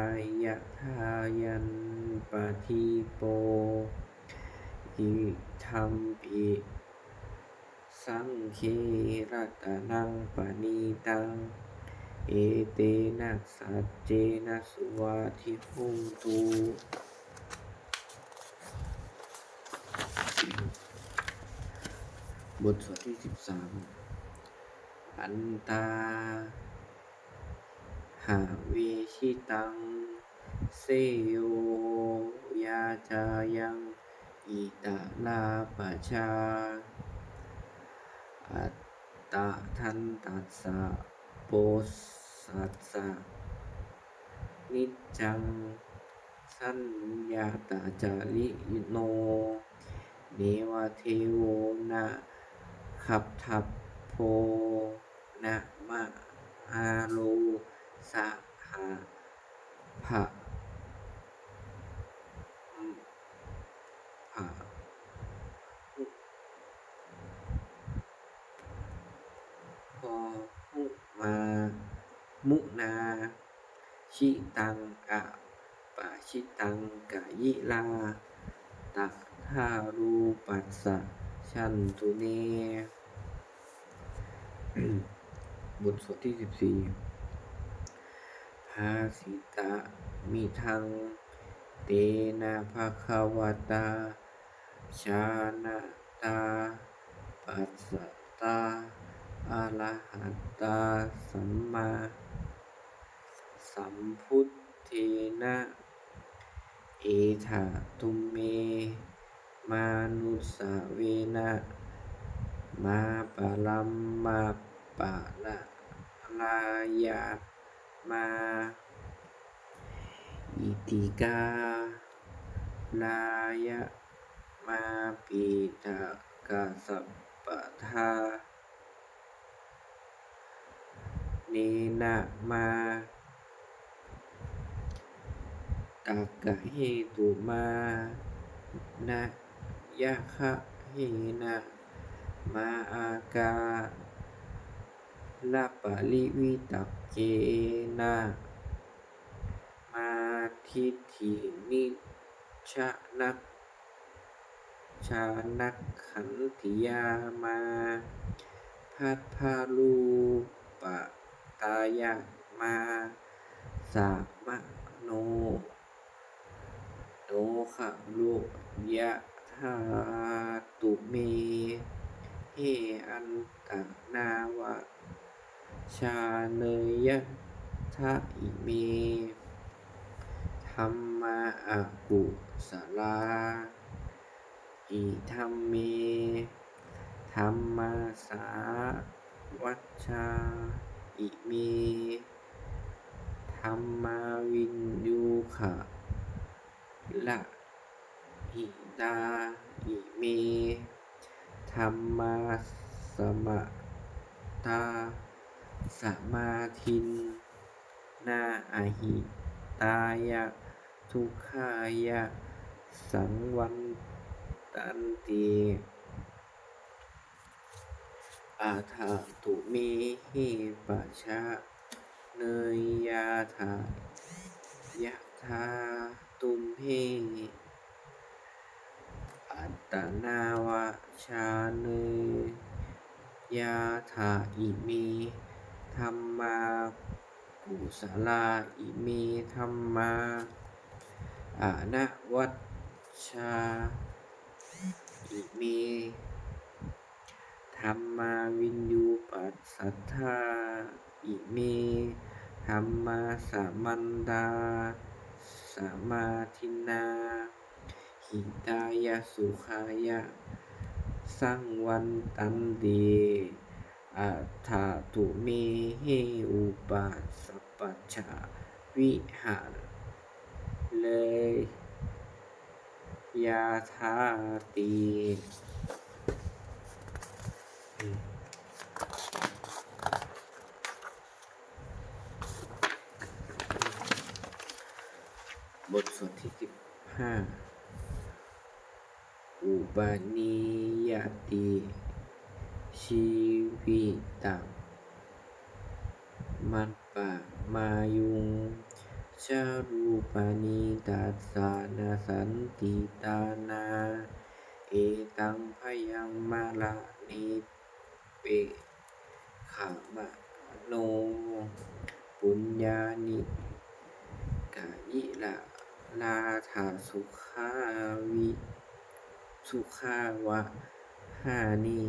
yathāyampadīpo, idampi saṅghe ratanaṃ paṇītaṃ, etena saccena suvatthi hotu. บทสวดที่สิบสาม Antā ha ve jitaṃ, seyo yathāyaṃ itarā pajā, attatantassa posassa niccaṃ, saññatacārino, neva devo na gabbhassa, na mahāro saha bha, bha, bahumā, munā, jitaṃ apajitaṃ kāyirā, tadā rūpassa santuṇe. บทสวดที่สิบสี่ Bhāsitamidaṃ tena bhagavatā jānatā passatā arahatā sammāsambuddhena, etadhumma mānusavena mahappharamapārāyamā, itikā rāyamāpiṭakasapathānena mā, takkahetumānayagahena mā, akālaparivitakkena mā, diṭṭhiniccana janakkhantiyā mā, bhabbarūpatāyamā samaṇo, no karo yathātu me, he antanāvacāneyyathā ime dhammā akusalā, idam me dhammā sāvajjā ime dhammā viññūhira hitā, ime dhammā samattā samādinnā ahitāya dukkhāya saṃvattanti. Atha tumhe pajāneyyathā yathā tumhe ananavajāneyyathā ime dhammā kusalā, ime dhammā anavajjā, ime dhammā viññūhīpassatā, ime dhammā samattā samādinnā hitāya sukhāya saṃvattanti. Atha tumhe upasampajja vihareyyāthāti. บทสวดที่สิบห้า Upanīyati jīvitamattamāyuṃ ca rūpāni tassa nassanti tāṇā, etaṃ bhayaṃ maraṇe pekkhamāno puññāni kayiṃ āradhā sukhā vi- sukhā vahāni.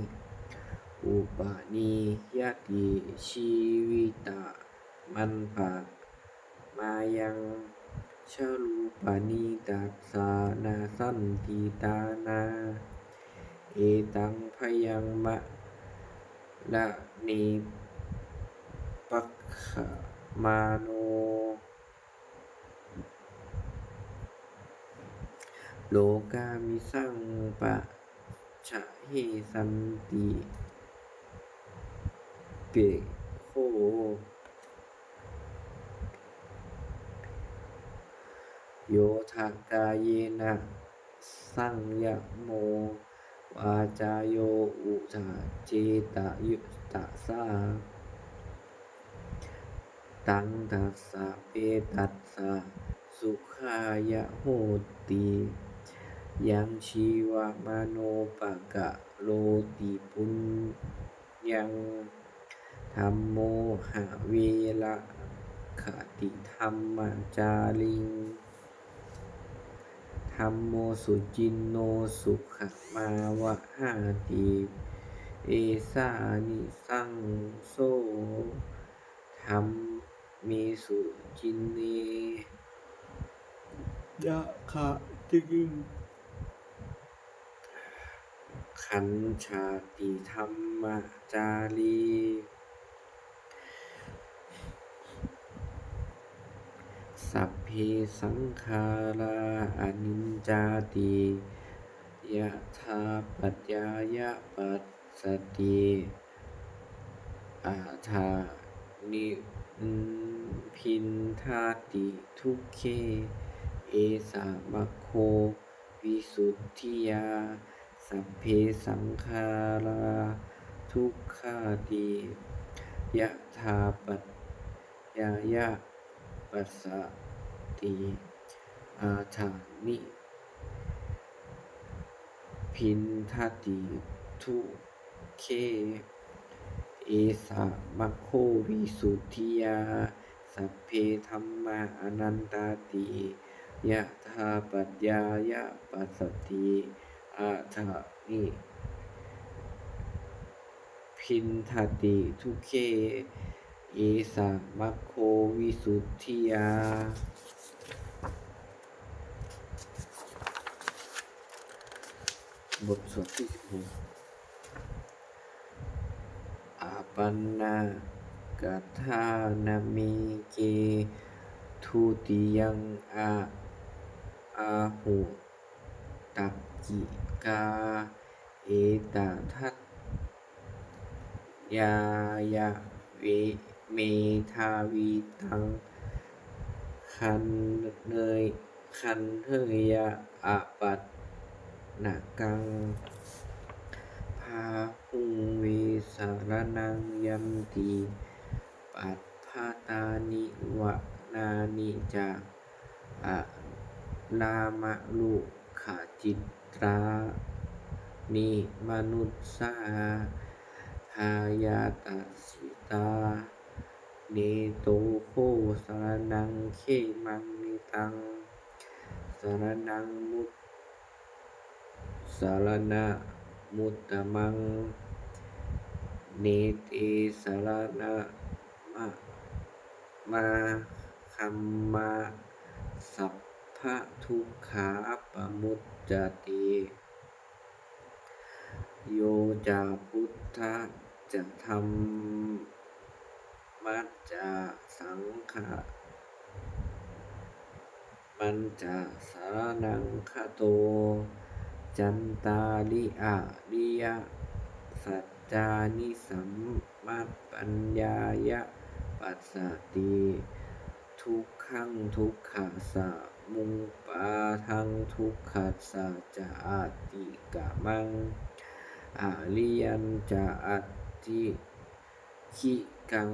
Upanīyati jīvitamattamāyuṃ ca rūpāni tassa nassanti tāṇā, etaṃ bhayaṃ maraṇe pekkhamāno lokāmisaṃ pa- jja he santi pekkho. Yo tha kāyena saṃyamo vācāyo uda cetasā, taṃ tassa petassa sukhāya hoti. Yaṃ jīvamāno pakaroti puññaṃ dhammo haverajjati dhammacāriṃ. Dhammo suciṇṇo sukhamāvahati. Esānisaṃso dhamme suciṇṇe yaṃ kāyena kañcati dhammacārī. Sabbe saṅkhārā aniccāti. Yadā paññāya passati atthāni nibbindati dukkhe, esa maggo visuddhiyā. Sabbe saṅkhārā dukkhāti. Yadā paññāya passati atthāni nibbindati dukkhe, esa maggo visuddhiyā. Sabbe dhammā anattāti. Yadā paññāya passati atthāni Tiṭṭhati dukkhe, esa maggo visuddhiyā. บทสวดที่สิบหก Apannā kathānameke dutiyaṃ a- ahu takkikā etadathāya ve- medhāvī taṃ khandheyya apaṇṇakaṃ bāhuṃ ve saraṇaṃ yanti pabbataṃ nivāṇaṃ ca arāmarukkhacitrāni manussā bhayāpajjitvā neto kho saraṇaṃ khemaṃ netaṃ saraṇaṃ mut- saraṇamuttamaṃ nete saraṇa- ma- maggāma sabbadukkhā pamuccati. Yo ca buddhassa dhamma- mañca saṅgha- mañca saraṇaṃ gato cattāri ariyasaccāni sammappaññāya passati. Dukkhaṃ dukkhassamuppādaṃ dukkhassa ca atikkamaṃ ariyañca adhi- kkhigaṃ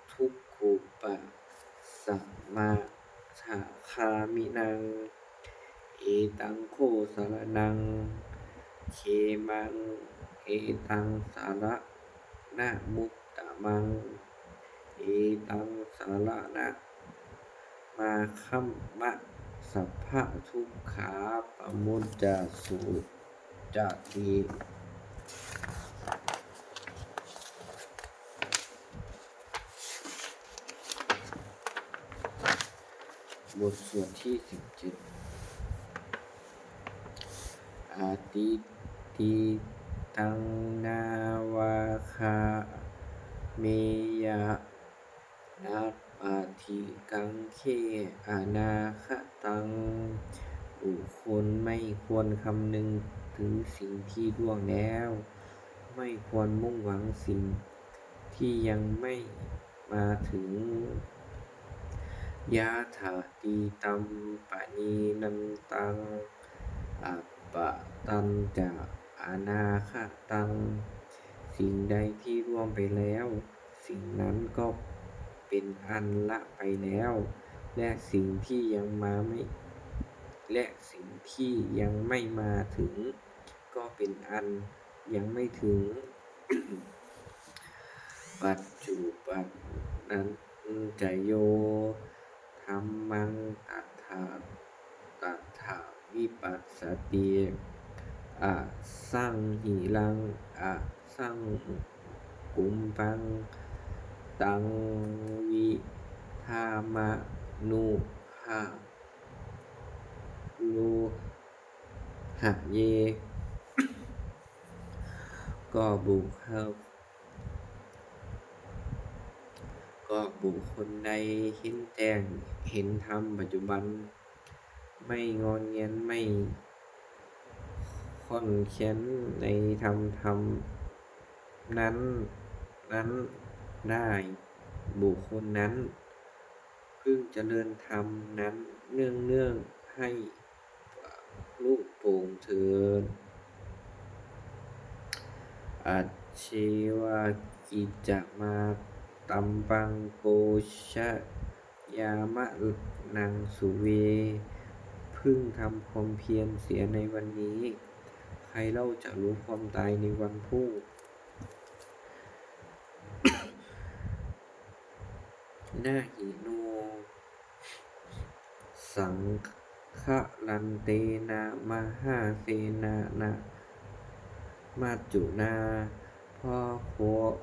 dukkhūpasamagāminaṃ etaṃ kho saraṇaṃ khemaṃ etaṃ saraṇamuttamaṃ etaṃ saraṇa- maggāma sabbadukkhā pamuccati. บทสวดที่สิบเจ็ด Atītaṃ nānvāgameyya nappaṭikaṅkhe anāgataṃ. บุคคลไม่ควรคำนึงถึงสิ่งที่ล่วงแล้ว ไม่ควรมุ่งหวังสิ่งที่ยังไม่มาถึง Yadatītaṃ pahīnantaṃ appattañca anāgataṃ. สิ่งใดที่ล่วงไปแล้ว สิ่งนั้นก็เป็นอันละไปแล้ว และสิ่งที่ยังมาไม่ และสิ่งที่ยังไม่มาถึง ก็เป็นอันยังไม่ถึง Paccuppannañca yo dhammaṃ tattha tattha vipassati, asaṃhiraṃ asaṅkumbaṃ taṃ vidhāmanuparuḷhaye. ก็บุคคล ก็บุคคลใดเห็นแจ้งเห็นธรรมปัจจุบัน ไม่งอนแงน ไม่ข้อนแค้นในธรรมธรรมนั้นนั้นได้ บุคคลนั้นพึงเจริญธรรมนั้นเนืองๆ ให้ปรุโปร่งเถิด Ajjeva kiccamātappaṃ ko jayamanaṃ suve. พึงทำความเพียรเสียในวันนี้ ใครเล่าจะรู้ความตายในวันพรุ่ง Na hi no saṅgarantena mahāsenena maccunā. เพราะความ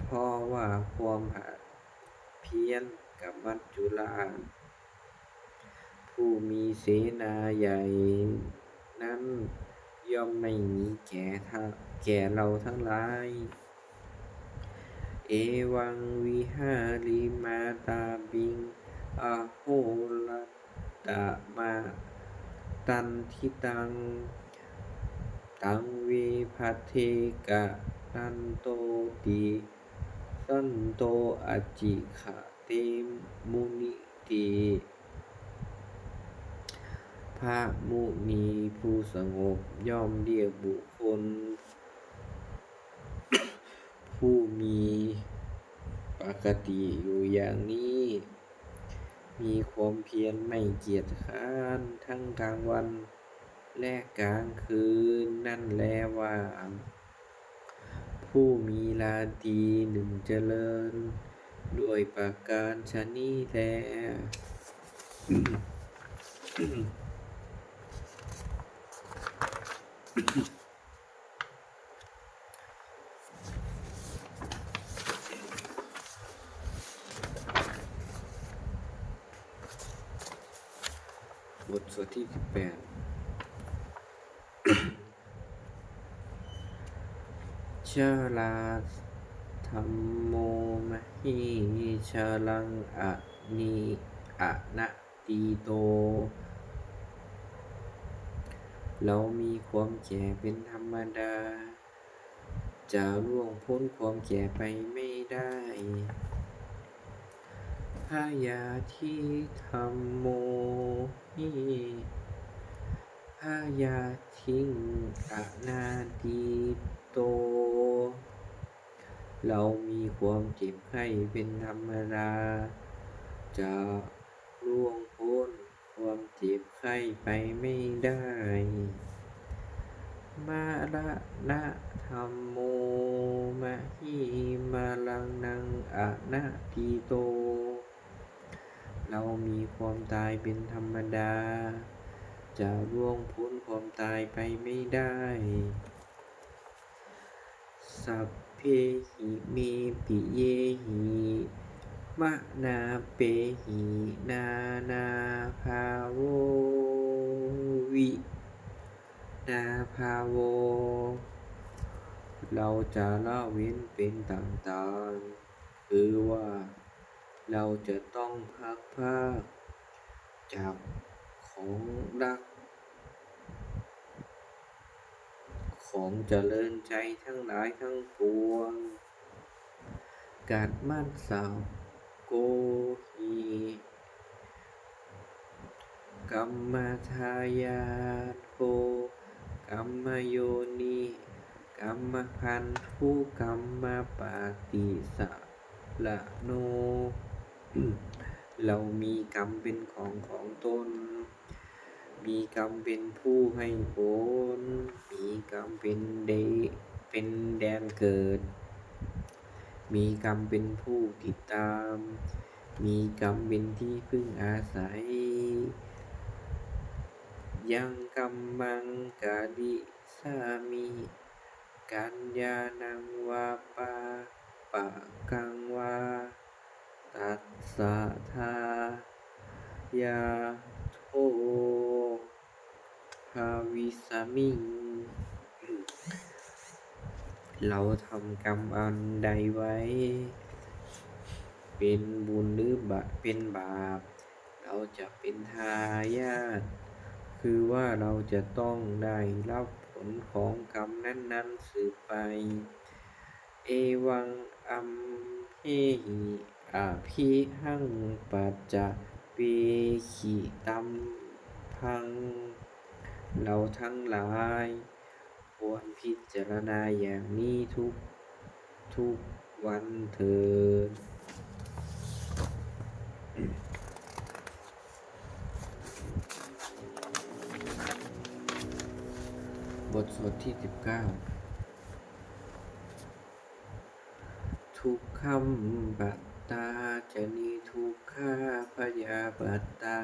เพราะว่าความเพียรกับมัจจุราชผู้มีเสนาใหญ่นั้นย่อมไม่มีแก่ท่าแก่เราทั้งหลาย Evaṃ vihārimātāpiṃ ahorattamatanditaṃ taṃ ve bhaddekarattoti santo ācikkhate munīti. พระมุนีผู้สงบย่อมเรียกบุคคลผู้มีปกติอยู่อย่างนี้ มีความเพียรไม่เกียจคร้านทั้งกลางวันและกลางคืนนั่นแลว่า ผู้มีราตรีหนึ่งเจริญด้วยประการฉะนี้แล บทสวดที่สิบแปด Jarādhammomhi jaraṃ ani anatīto เรามีความแก่เป็นธรรมดา จะล่วงพ้นความแก่ไปไม่ได้ Byādhidhammomhi byādhiṃ anatīto เรามีความเจ็บไข้เป็นธรรมดา จะล่วงพ้นความเจ็บไข้ไปไม่ได้ Maraṇadhammomhi maraṇaṃ anatīto เรามีความตายเป็นธรรมดา จะล่วงพ้นความตายไปไม่ได้ Sabbehi me piyehi manāpehi nānābhāvo vinābhāvo เราจะละเว้นเป็นต่างๆ คือว่าเราจะต้องพลัดพรากจากของรัก ของเจริญใจทั้งหลายทั้งปวง Kammassako hi kammadāyādo kammayoni kammabandhu kammapaṭisaraṇo เรามีกรรมเป็นของของตน มีกรรมเป็นผู้ให้ผล มีกรรมเป็นเดเป็นแดนเกิด มีกรรมเป็นผู้ติดตาม มีกรรมเป็นที่พึ่งอาศัย Yaṃ kammaṃ karissāmi kalyāṇaṃ vā pāpakaṃ vā tassa dāyādo bhavissāmi เราทำกรรมอันใดไว้ เป็นบุญหรือบาป เป็นบาป เราจะเป็นทายาท คือว่าเราจะต้องได้รับผลของกรรมนั้นๆ สืบไป Evaṃ amhehi abhikkhaṃ pañcaveghi taṃ paṃ เราทั้งหลายควรพิจารณาอย่างนี้ทุกทุกวันเถิด บทสวดที่สิบเก้า Dukkhappattā ca niddukkhā, bhayappattā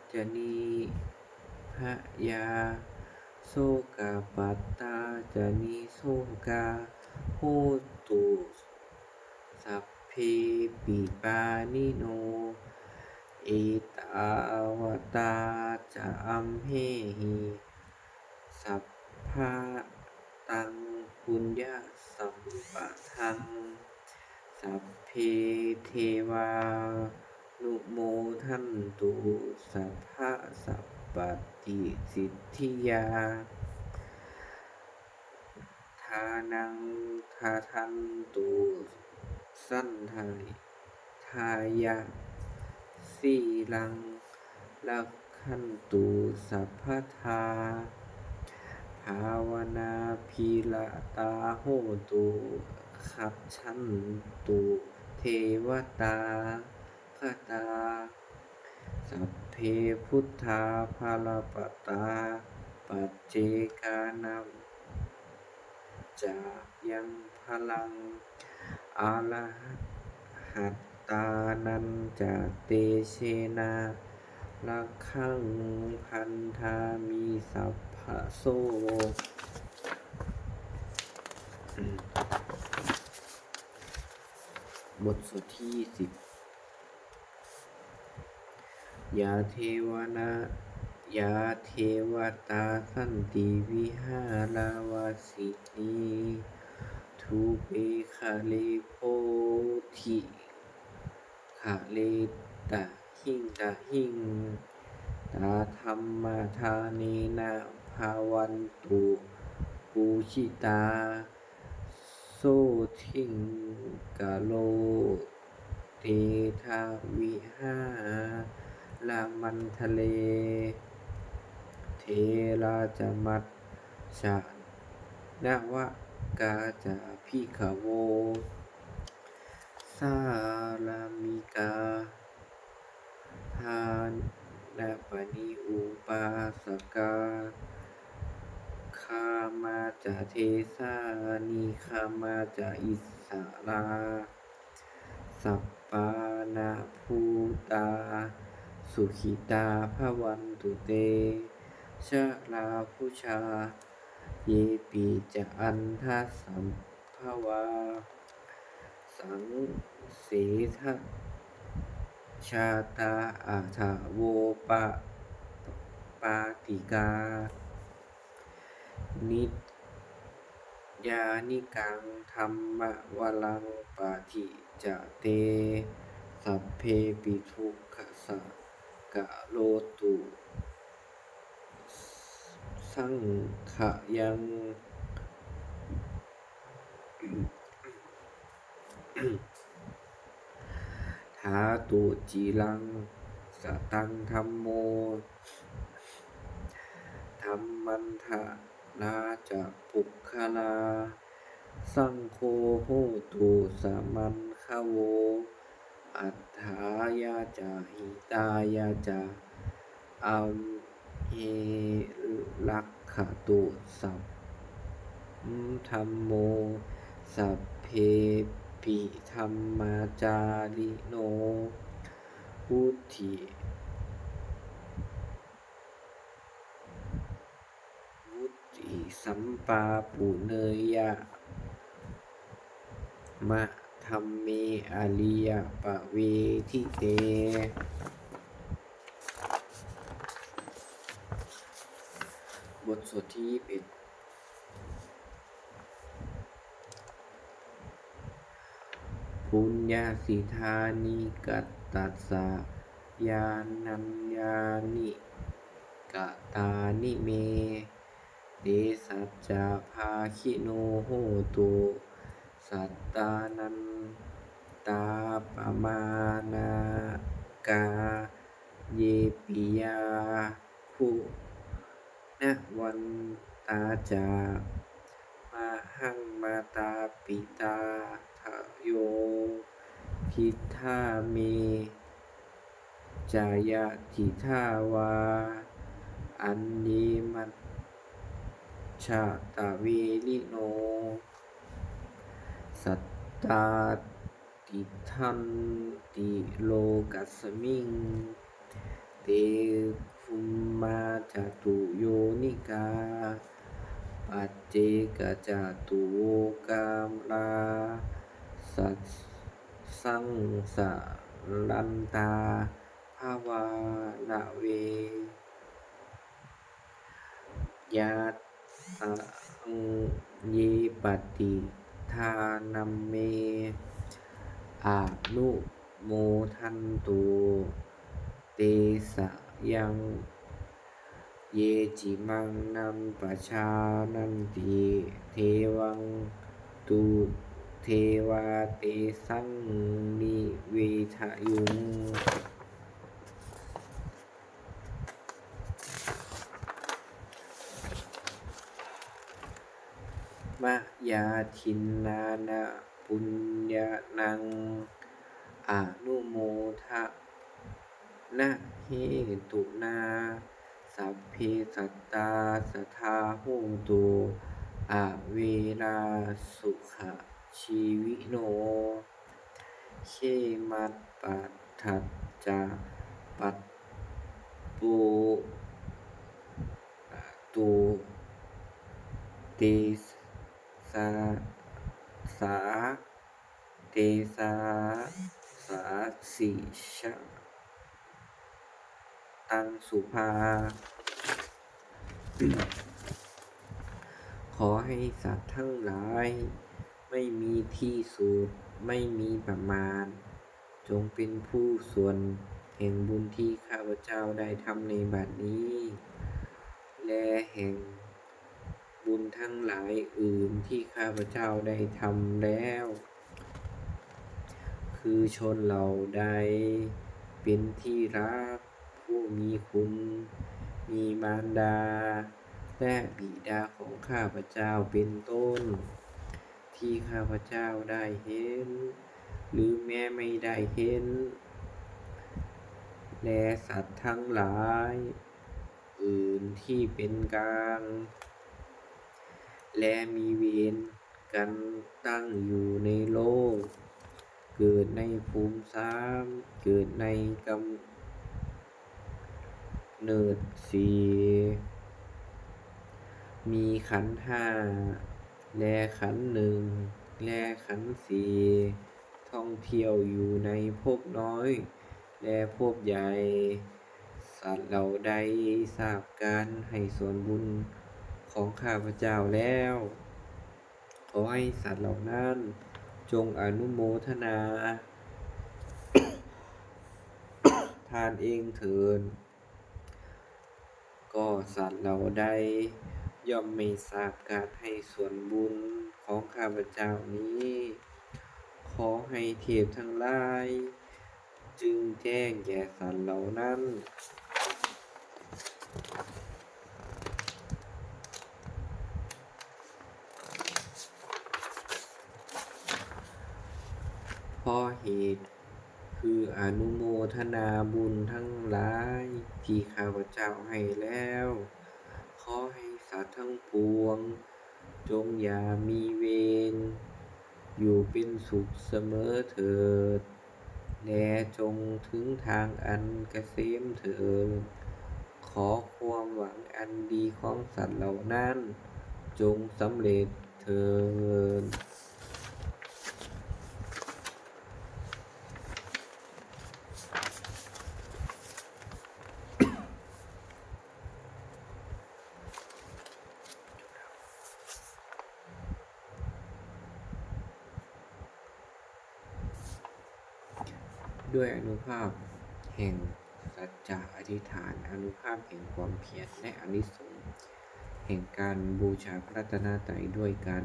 ca nibbhayā, sokappattā ca nissokā, hontu sabbepi pāṇino. Ettāvatā ca amhehi sambhataṃ puññasampadaṃ sabbe devānumodantu sabbasampattisiddhiyā. Dānaṃ dadantu saddhāya sīlaṃ rakkhantu sabbadā bhāvanābhiratā hontu gacchantu devatāgatā. Sabbe buddhā balappattā paccekānañca yaṃ balaṃ arahattānañca tejena rakkhaṃ bandhāmi sabbaso. บทสวดที่สิบ Yā devanā, yā devatā santi vihāravāsinī, thūpe ghare bodhighare tahiṃ tahiṃ, tā dhammadānena bhavantu pūjitā, sotthiṃ karontedha vihāramaṇḍale. Therā ca majjhā navakā ca bhikkhavo, sārāmikā dānapatī upāsakā, gāmā ca desā nigamā ca issarā, sappāṇabhūtā sukhitā bhavantu te. Jalābujā yepi ca aṇḍasambhavā, saṃsedajātā athavopapātikā, niyyānikaṃ dhammavaraṃ paṭicca te, sabbepi dukkhassa karontu saṅkhayaṃ. Ṭhātu ciraṃ sataṃ dhammo, dhammaddharā ca puggalā, saṅgho hotu samaggo, atthāya ca hitāya ca. Amhe rakkhatu saddhammo, sabbepi dhammacārino, vuḍḍhi vuḍḍhisampāpuṇeyyāma dhamme ariyappavedite. บทสวดที่ยี่สิบเอ็ด Puññassidāni katassa, yānaññāni katāni me, te saccavājino hontu, sattānantāppamāṇakā. Ye piyā guṇavantā ca, mahā mātāpitādayo, khiḍḍā me ca ñātikā vā, aññe majjhattaverino, sattā tiṭṭhanti lokasmiṃ, te bhummā catuyonikā, paccekacatuvokārā saṃsarantā bhavānave. Yāsaṃ ye pattidānaṃ me anumodantu, tesaṃ ye cimaṃ naṃ pajānanti, devaṃ tu devā tesaṃ nivedayuṃ. Mayā dinnāna puññānaṃ anumodanahetunā, sabbe sattā sadā hontu averā sukhajīvino. Khemappadañca pabbojatu, tesā sā tesā sā sijataṃ subhā. ขอให้สัตว์ทั้งหลายไม่มีที่สุด ไม่มีประมาณ จงเป็นผู้ส่วนแห่งบุญที่ข้าพเจ้าได้ทำในบัดนี้ และแห่งบุญทั้งหลายอื่นที่ข้าพเจ้าได้ทำแล้ว คือชนเหล่าใดเป็นที่รัก ผู้มีคุณ มีมารดา และบิดาของข้าพเจ้าเป็นต้น ที่ข้าพเจ้าได้เห็น หรือแม้ไม่ได้เห็น และสัตว์ทั้งหลายอื่นที่เป็นกลาง และมีเวรกันตั้งอยู่ในโลก เกิดในภูมิสาม เกิดในกำเนิดสี่ มีขันธ์ห้า และขันธ์หนึ่ง และขันธ์สี่ ท่องเที่ยวอยู่ในภพน้อย และภพใหญ่ สัตว์เหล่าใดทราบการให้ส่วนบุญของข้าพเจ้าแล้ว ขอให้สัตว์เหล่านั้นจงอนุโมทนาทานเองเถิด ก็สัตว์เหล่าใดย่อมไม่ทราบการให้ส่วนบุญของข้าพเจ้านี้ ขอให้เทพทั้งหลายจึงแจ้งแก่สัตว์เหล่านั้น เพราะเหตุคืออนุโมทนาบุญทั้งหลายที่ข้าพเจ้าให้แล้ว ขอให้สัตว์ทั้งปวงจงอย่ามีเวร อยู่เป็นสุขเสมอเถิด และจงถึงทางอันเกษมเถิด ขอความหวังอันดีของสัตว์เหล่านั้นจงสำเร็จเถิด ด้วยอานุภาพแห่งสัจจะอธิษฐาน อานุภาพแห่งความเพียร และอานิสงส์แห่งการบูชาพระรัตนตรัยด้วยการ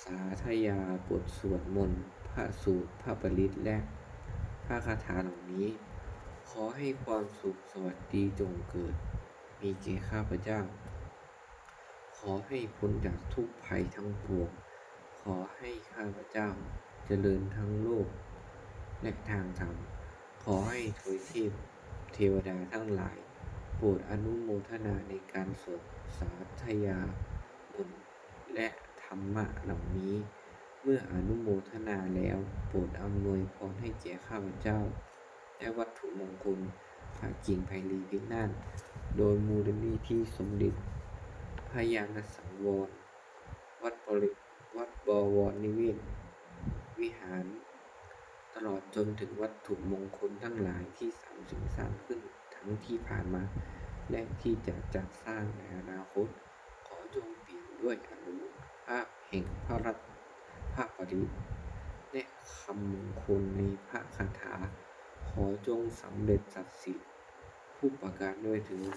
สาธยายบทสวดมนต์ พระสูตร พระปริตร และพระคาถาเหล่านี้ ขอให้ความสุขสวัสดีจงเกิดมีแก่ข้าพเจ้า ขอให้พ้นจากทุกข์ภัยทั้งปวง ขอให้ข้าพเจ้าเจริญทั้งโลกและทางธรรม ขอให้ทวยเทพเทวดาทั้งหลาย โปรดอนุโมทนาในการสวดสาธยายบทและธรรมะเหล่านี้ เมื่ออนุโมทนาแล้ว โปรดอำนวยพรให้แก่ข้าพเจ้า และวัตถุมงคล พระกิ่งไพรีพินาศ โดยมูลนิธิสมเด็จ พญาณสังวร วัดบริวัดบวรนิเวศวิหาร ตลอดจนถึงวัตถุมงคลทั้งหลายที่สร้างสรรค์ขึ้นทั้งที่ผ่านมา และที่จะจัดสร้างในอนาคต ขอจงเปี่ยมด้วยอานุภาพแห่งพระรัตนพระปริตรและคำมงคลในพระคาถา ขอจงสำเร็จศักดิ์สิทธิ์ผู้ประการด้วยเถิด